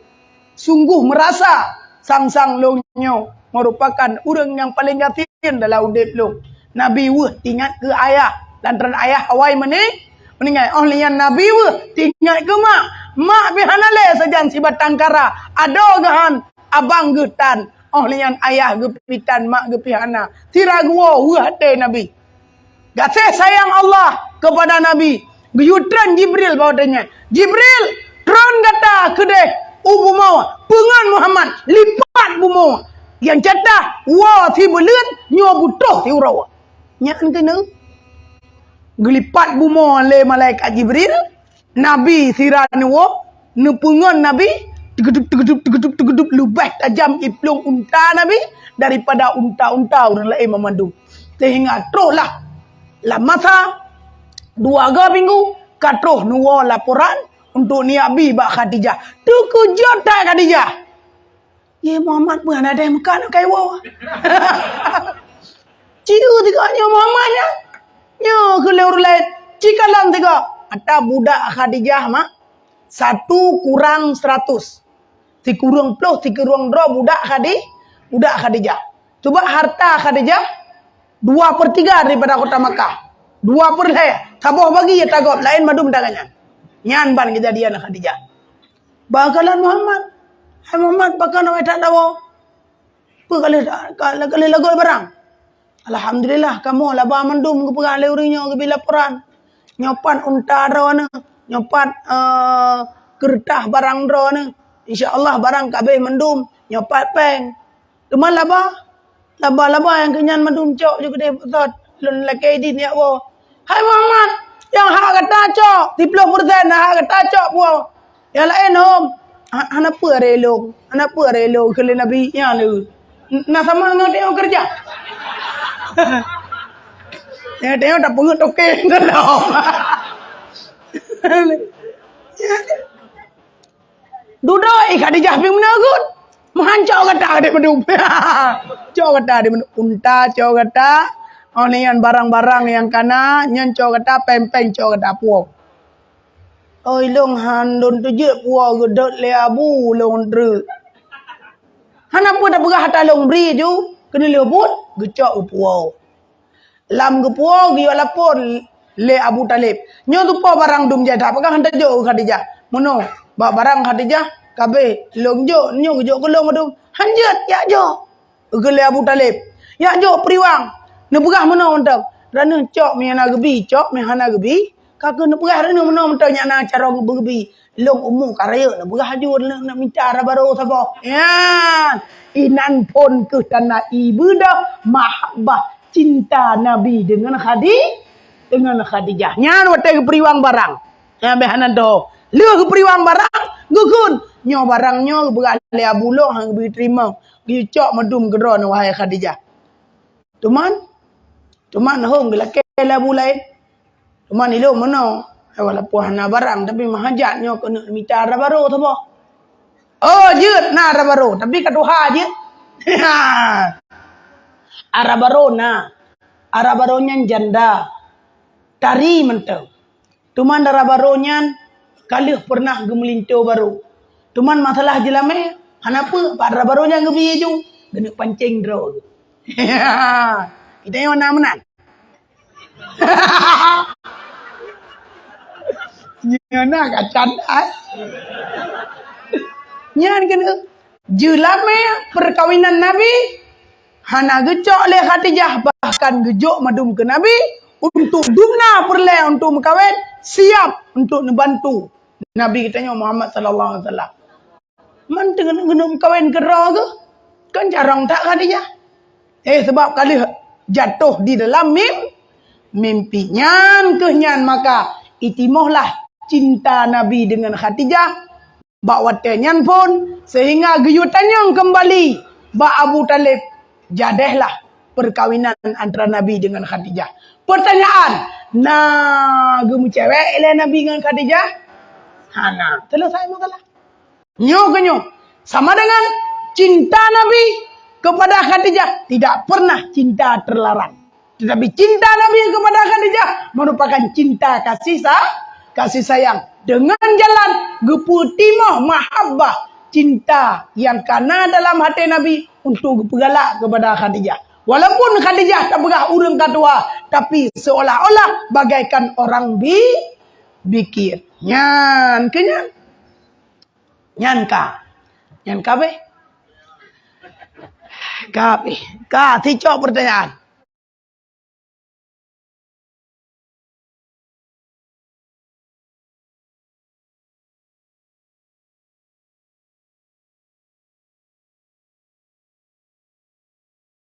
Sungguh meurasa sang-sang lôn nyoe meurupakan ureueng nyang paleng gasien dalam udép lôn. Nabi weueh teuingat keu ayah, lantaran ayah awai meuni-, meuninggai. Óh lheueh nyan Nabi weueh teuingat keu mak. Mak pih hana lé sajan sibatang kara, adoe geuh han, abang geuh tan. Óh lheueh nyan ayah geuh pih tan, mak geuh pih hana. Sira geuwoe weueh até Nabi. Gaséh sayang Allah keupada Nabi, geuyue treun Jibril bak watèe nyan. "Jibril, treun gata keudeh u bumoe, peungon Muhammad, lipat bumoe. Nyang jatah woe sibuleuen, nyoe butôh siuroe." Nyan keuneuk geulipat bumoe lé malaikat Jibril, Nabi sira neuwoe, neupeungon Nabi, teugeudeup, teugeudeup, teugeudeup, teugeudeup, leubeh tajam i plueng unta Nabi daripada unta-unta ureueng laén banmandum. Sehingga troh lah lam masa dua go minggu, ka troh neuwoe laporan untuk neujak bi bak Khadijah. Teukeujot that Khadijah. "Ye Muhammad, peue hana deh meukat kayue woe?" Ciu tiga nyoe Muhammad nyan. Nyoe keu lé ureueng laén. Cikalon tiga. Ata budak Khadijah mak. Satu kurang seratus. Sikureueng ploh, sikureueng droe budak Khadi-, budak Khadijah. Cuba harta Khadijah, dua per tiga daripada kota Makkah. Dua per lhèe. Saboh bagi ya tagop, laén mandum tangan nyan. Nyan ban keujadian Khadijah. Bak kalon Muhammad. "Hai Muhammad, pakon awai that dawa? Peue ka lheueh, ka, ka lheueh lagot barang?" "Alhamdulillah, kamoe laba mandum geupeugah lé ureueng nyoe geubi laporan. Nyoe pat unta droeneuh, nyoe pat, eh, keureutah barang droeneuh. Insya Allah barang ka abéh mandum, nyoe pat péng. Teuma laba, laba-laba nyang keu nyan mandum cok ju keudeh pusat. Lôn lakée idin jak woe. Hai Muhammad, nyang hak gata cok, siplôh persen hak gata cok puwoe. Nyang laén hom. Ha-, hana peue aré lôn, hana peue aré lôn keu lé Nabi nyan lé. N-, na sama ngon tanyoe keureuja. Nyan tanyoe tapeungeuet toke dalam. Dudoe i Khadijah pih meunan geuh. Meuhan cok gata dek meudum. Cok gata dek meudum. Unta cok gata. Oh, nyan barang-barang nyang kana, nyan cok gata, péng-péng cok gata puwoe. Oi, lôn han lôn teujeuet puwoe geudot lé abu lôn treuk. Hana peue tapeugah ata lôn bri ju, keuneulheueh buet geucok geupuwoe. Lam geupuwoe geuyue lapor lé Abu Thalib. Nyoe tupo barang dum jai that, pakon han tajok keu Khadijah. Meunoe, bak barang Khadijah ka abéh lôn jok, nyoe geujok keu lôn dum. Han jeuet, jak jok. Geukheun lé Abu Thalib, "Jak jok peuriwang." Neupeugah meunoe mantong, "Droeneuh cok meuhana geubi, cok meuhana geubi." Ka keuh neupeugah droeneuh meunoe mantong, nyan na carông beugeubi. Lôn umu ka rayeuk neupeugah laju, neuneuk mita raba rôh saboh. Nyan, inan phon keuh tanda iébadah mahabbah cinta Nabi deungon Khadi-, deungon Khadijah. Nyan watée geupeuriwang barang. Nyan béh hana doh. Lheueh geupeuriwang barang, geukheun, "Nyoe barang nyoe geupeugah lé Abu Lôn han geubri teurimong. Geucok meudum keudroe neuh, wahai Khadijah." Tuman, tuman hom geulakée lé Abu laén. Tuman ilôn meunoe, ai walaupun hana barang, tapi meuhajat nyoe keuneuk mita raba rôh saboh. Oh, jeuet na raba rôh, tapi ka tuha jeuet. Raba rôh na. Raba rôh nyan janda. Tari mantong. Tuman raba rôh nyan ka lheueh peureunah geumeulinto barô. Tuman masalah jeulamé, hana peue, pat raba rôh nyan geubi ju, geuneuk pancéng droe. Geutanyoe na meunan. Nyoe na kacan ai. Nyan keuneuk jeulamé peukawinan Nabi hana geucok lé Khadijah, bahkan geujok meudum keu Nabi untuk dumna peureulée untuk meukawen, siap untuk neubantu Nabi geutanyoe Muhammad sallallahu alaihi wasallam. Man teungoh geuneuem kawen keudroe geuh, kon carông that Khadijah. Eh, sabab ka lheueh jatoh di dalam mim-, mimpi. Nyan keuh nyan maka itimohlah cinta Nabi deungon Khadijah bak watée nyan phon, seuhingga geuyue tanyong keumbali bak Abu Thalib, jadehlah peukawinan antara Nabi deungon Khadijah. Peurtanyaan, na geumeucewek lé Nabi ngon Khadijah? Hana. Selesai masalah. Nyoe keuh nyoe, sama dengan cinta Nabi kepada Khadijah tidak pernah cinta terlarang. Tetapi cinta Nabi kepada Khadijah merupakan cinta kasih sa-, kasih sayang. Dengan jalan geupeutimoh mahabbah, cinta yang kana dalam hati Nabi untuk geupeugalak kepada Khadijah. Walaupun Khadijah tapeugah ureuëng ka tuha, tapi seolah-olah bagaikan orang bi-, bikir. Nyan keuh nyan. Nyan ka. Nyan ka beh. Ka beh. Ka, sicok peurtanyaan.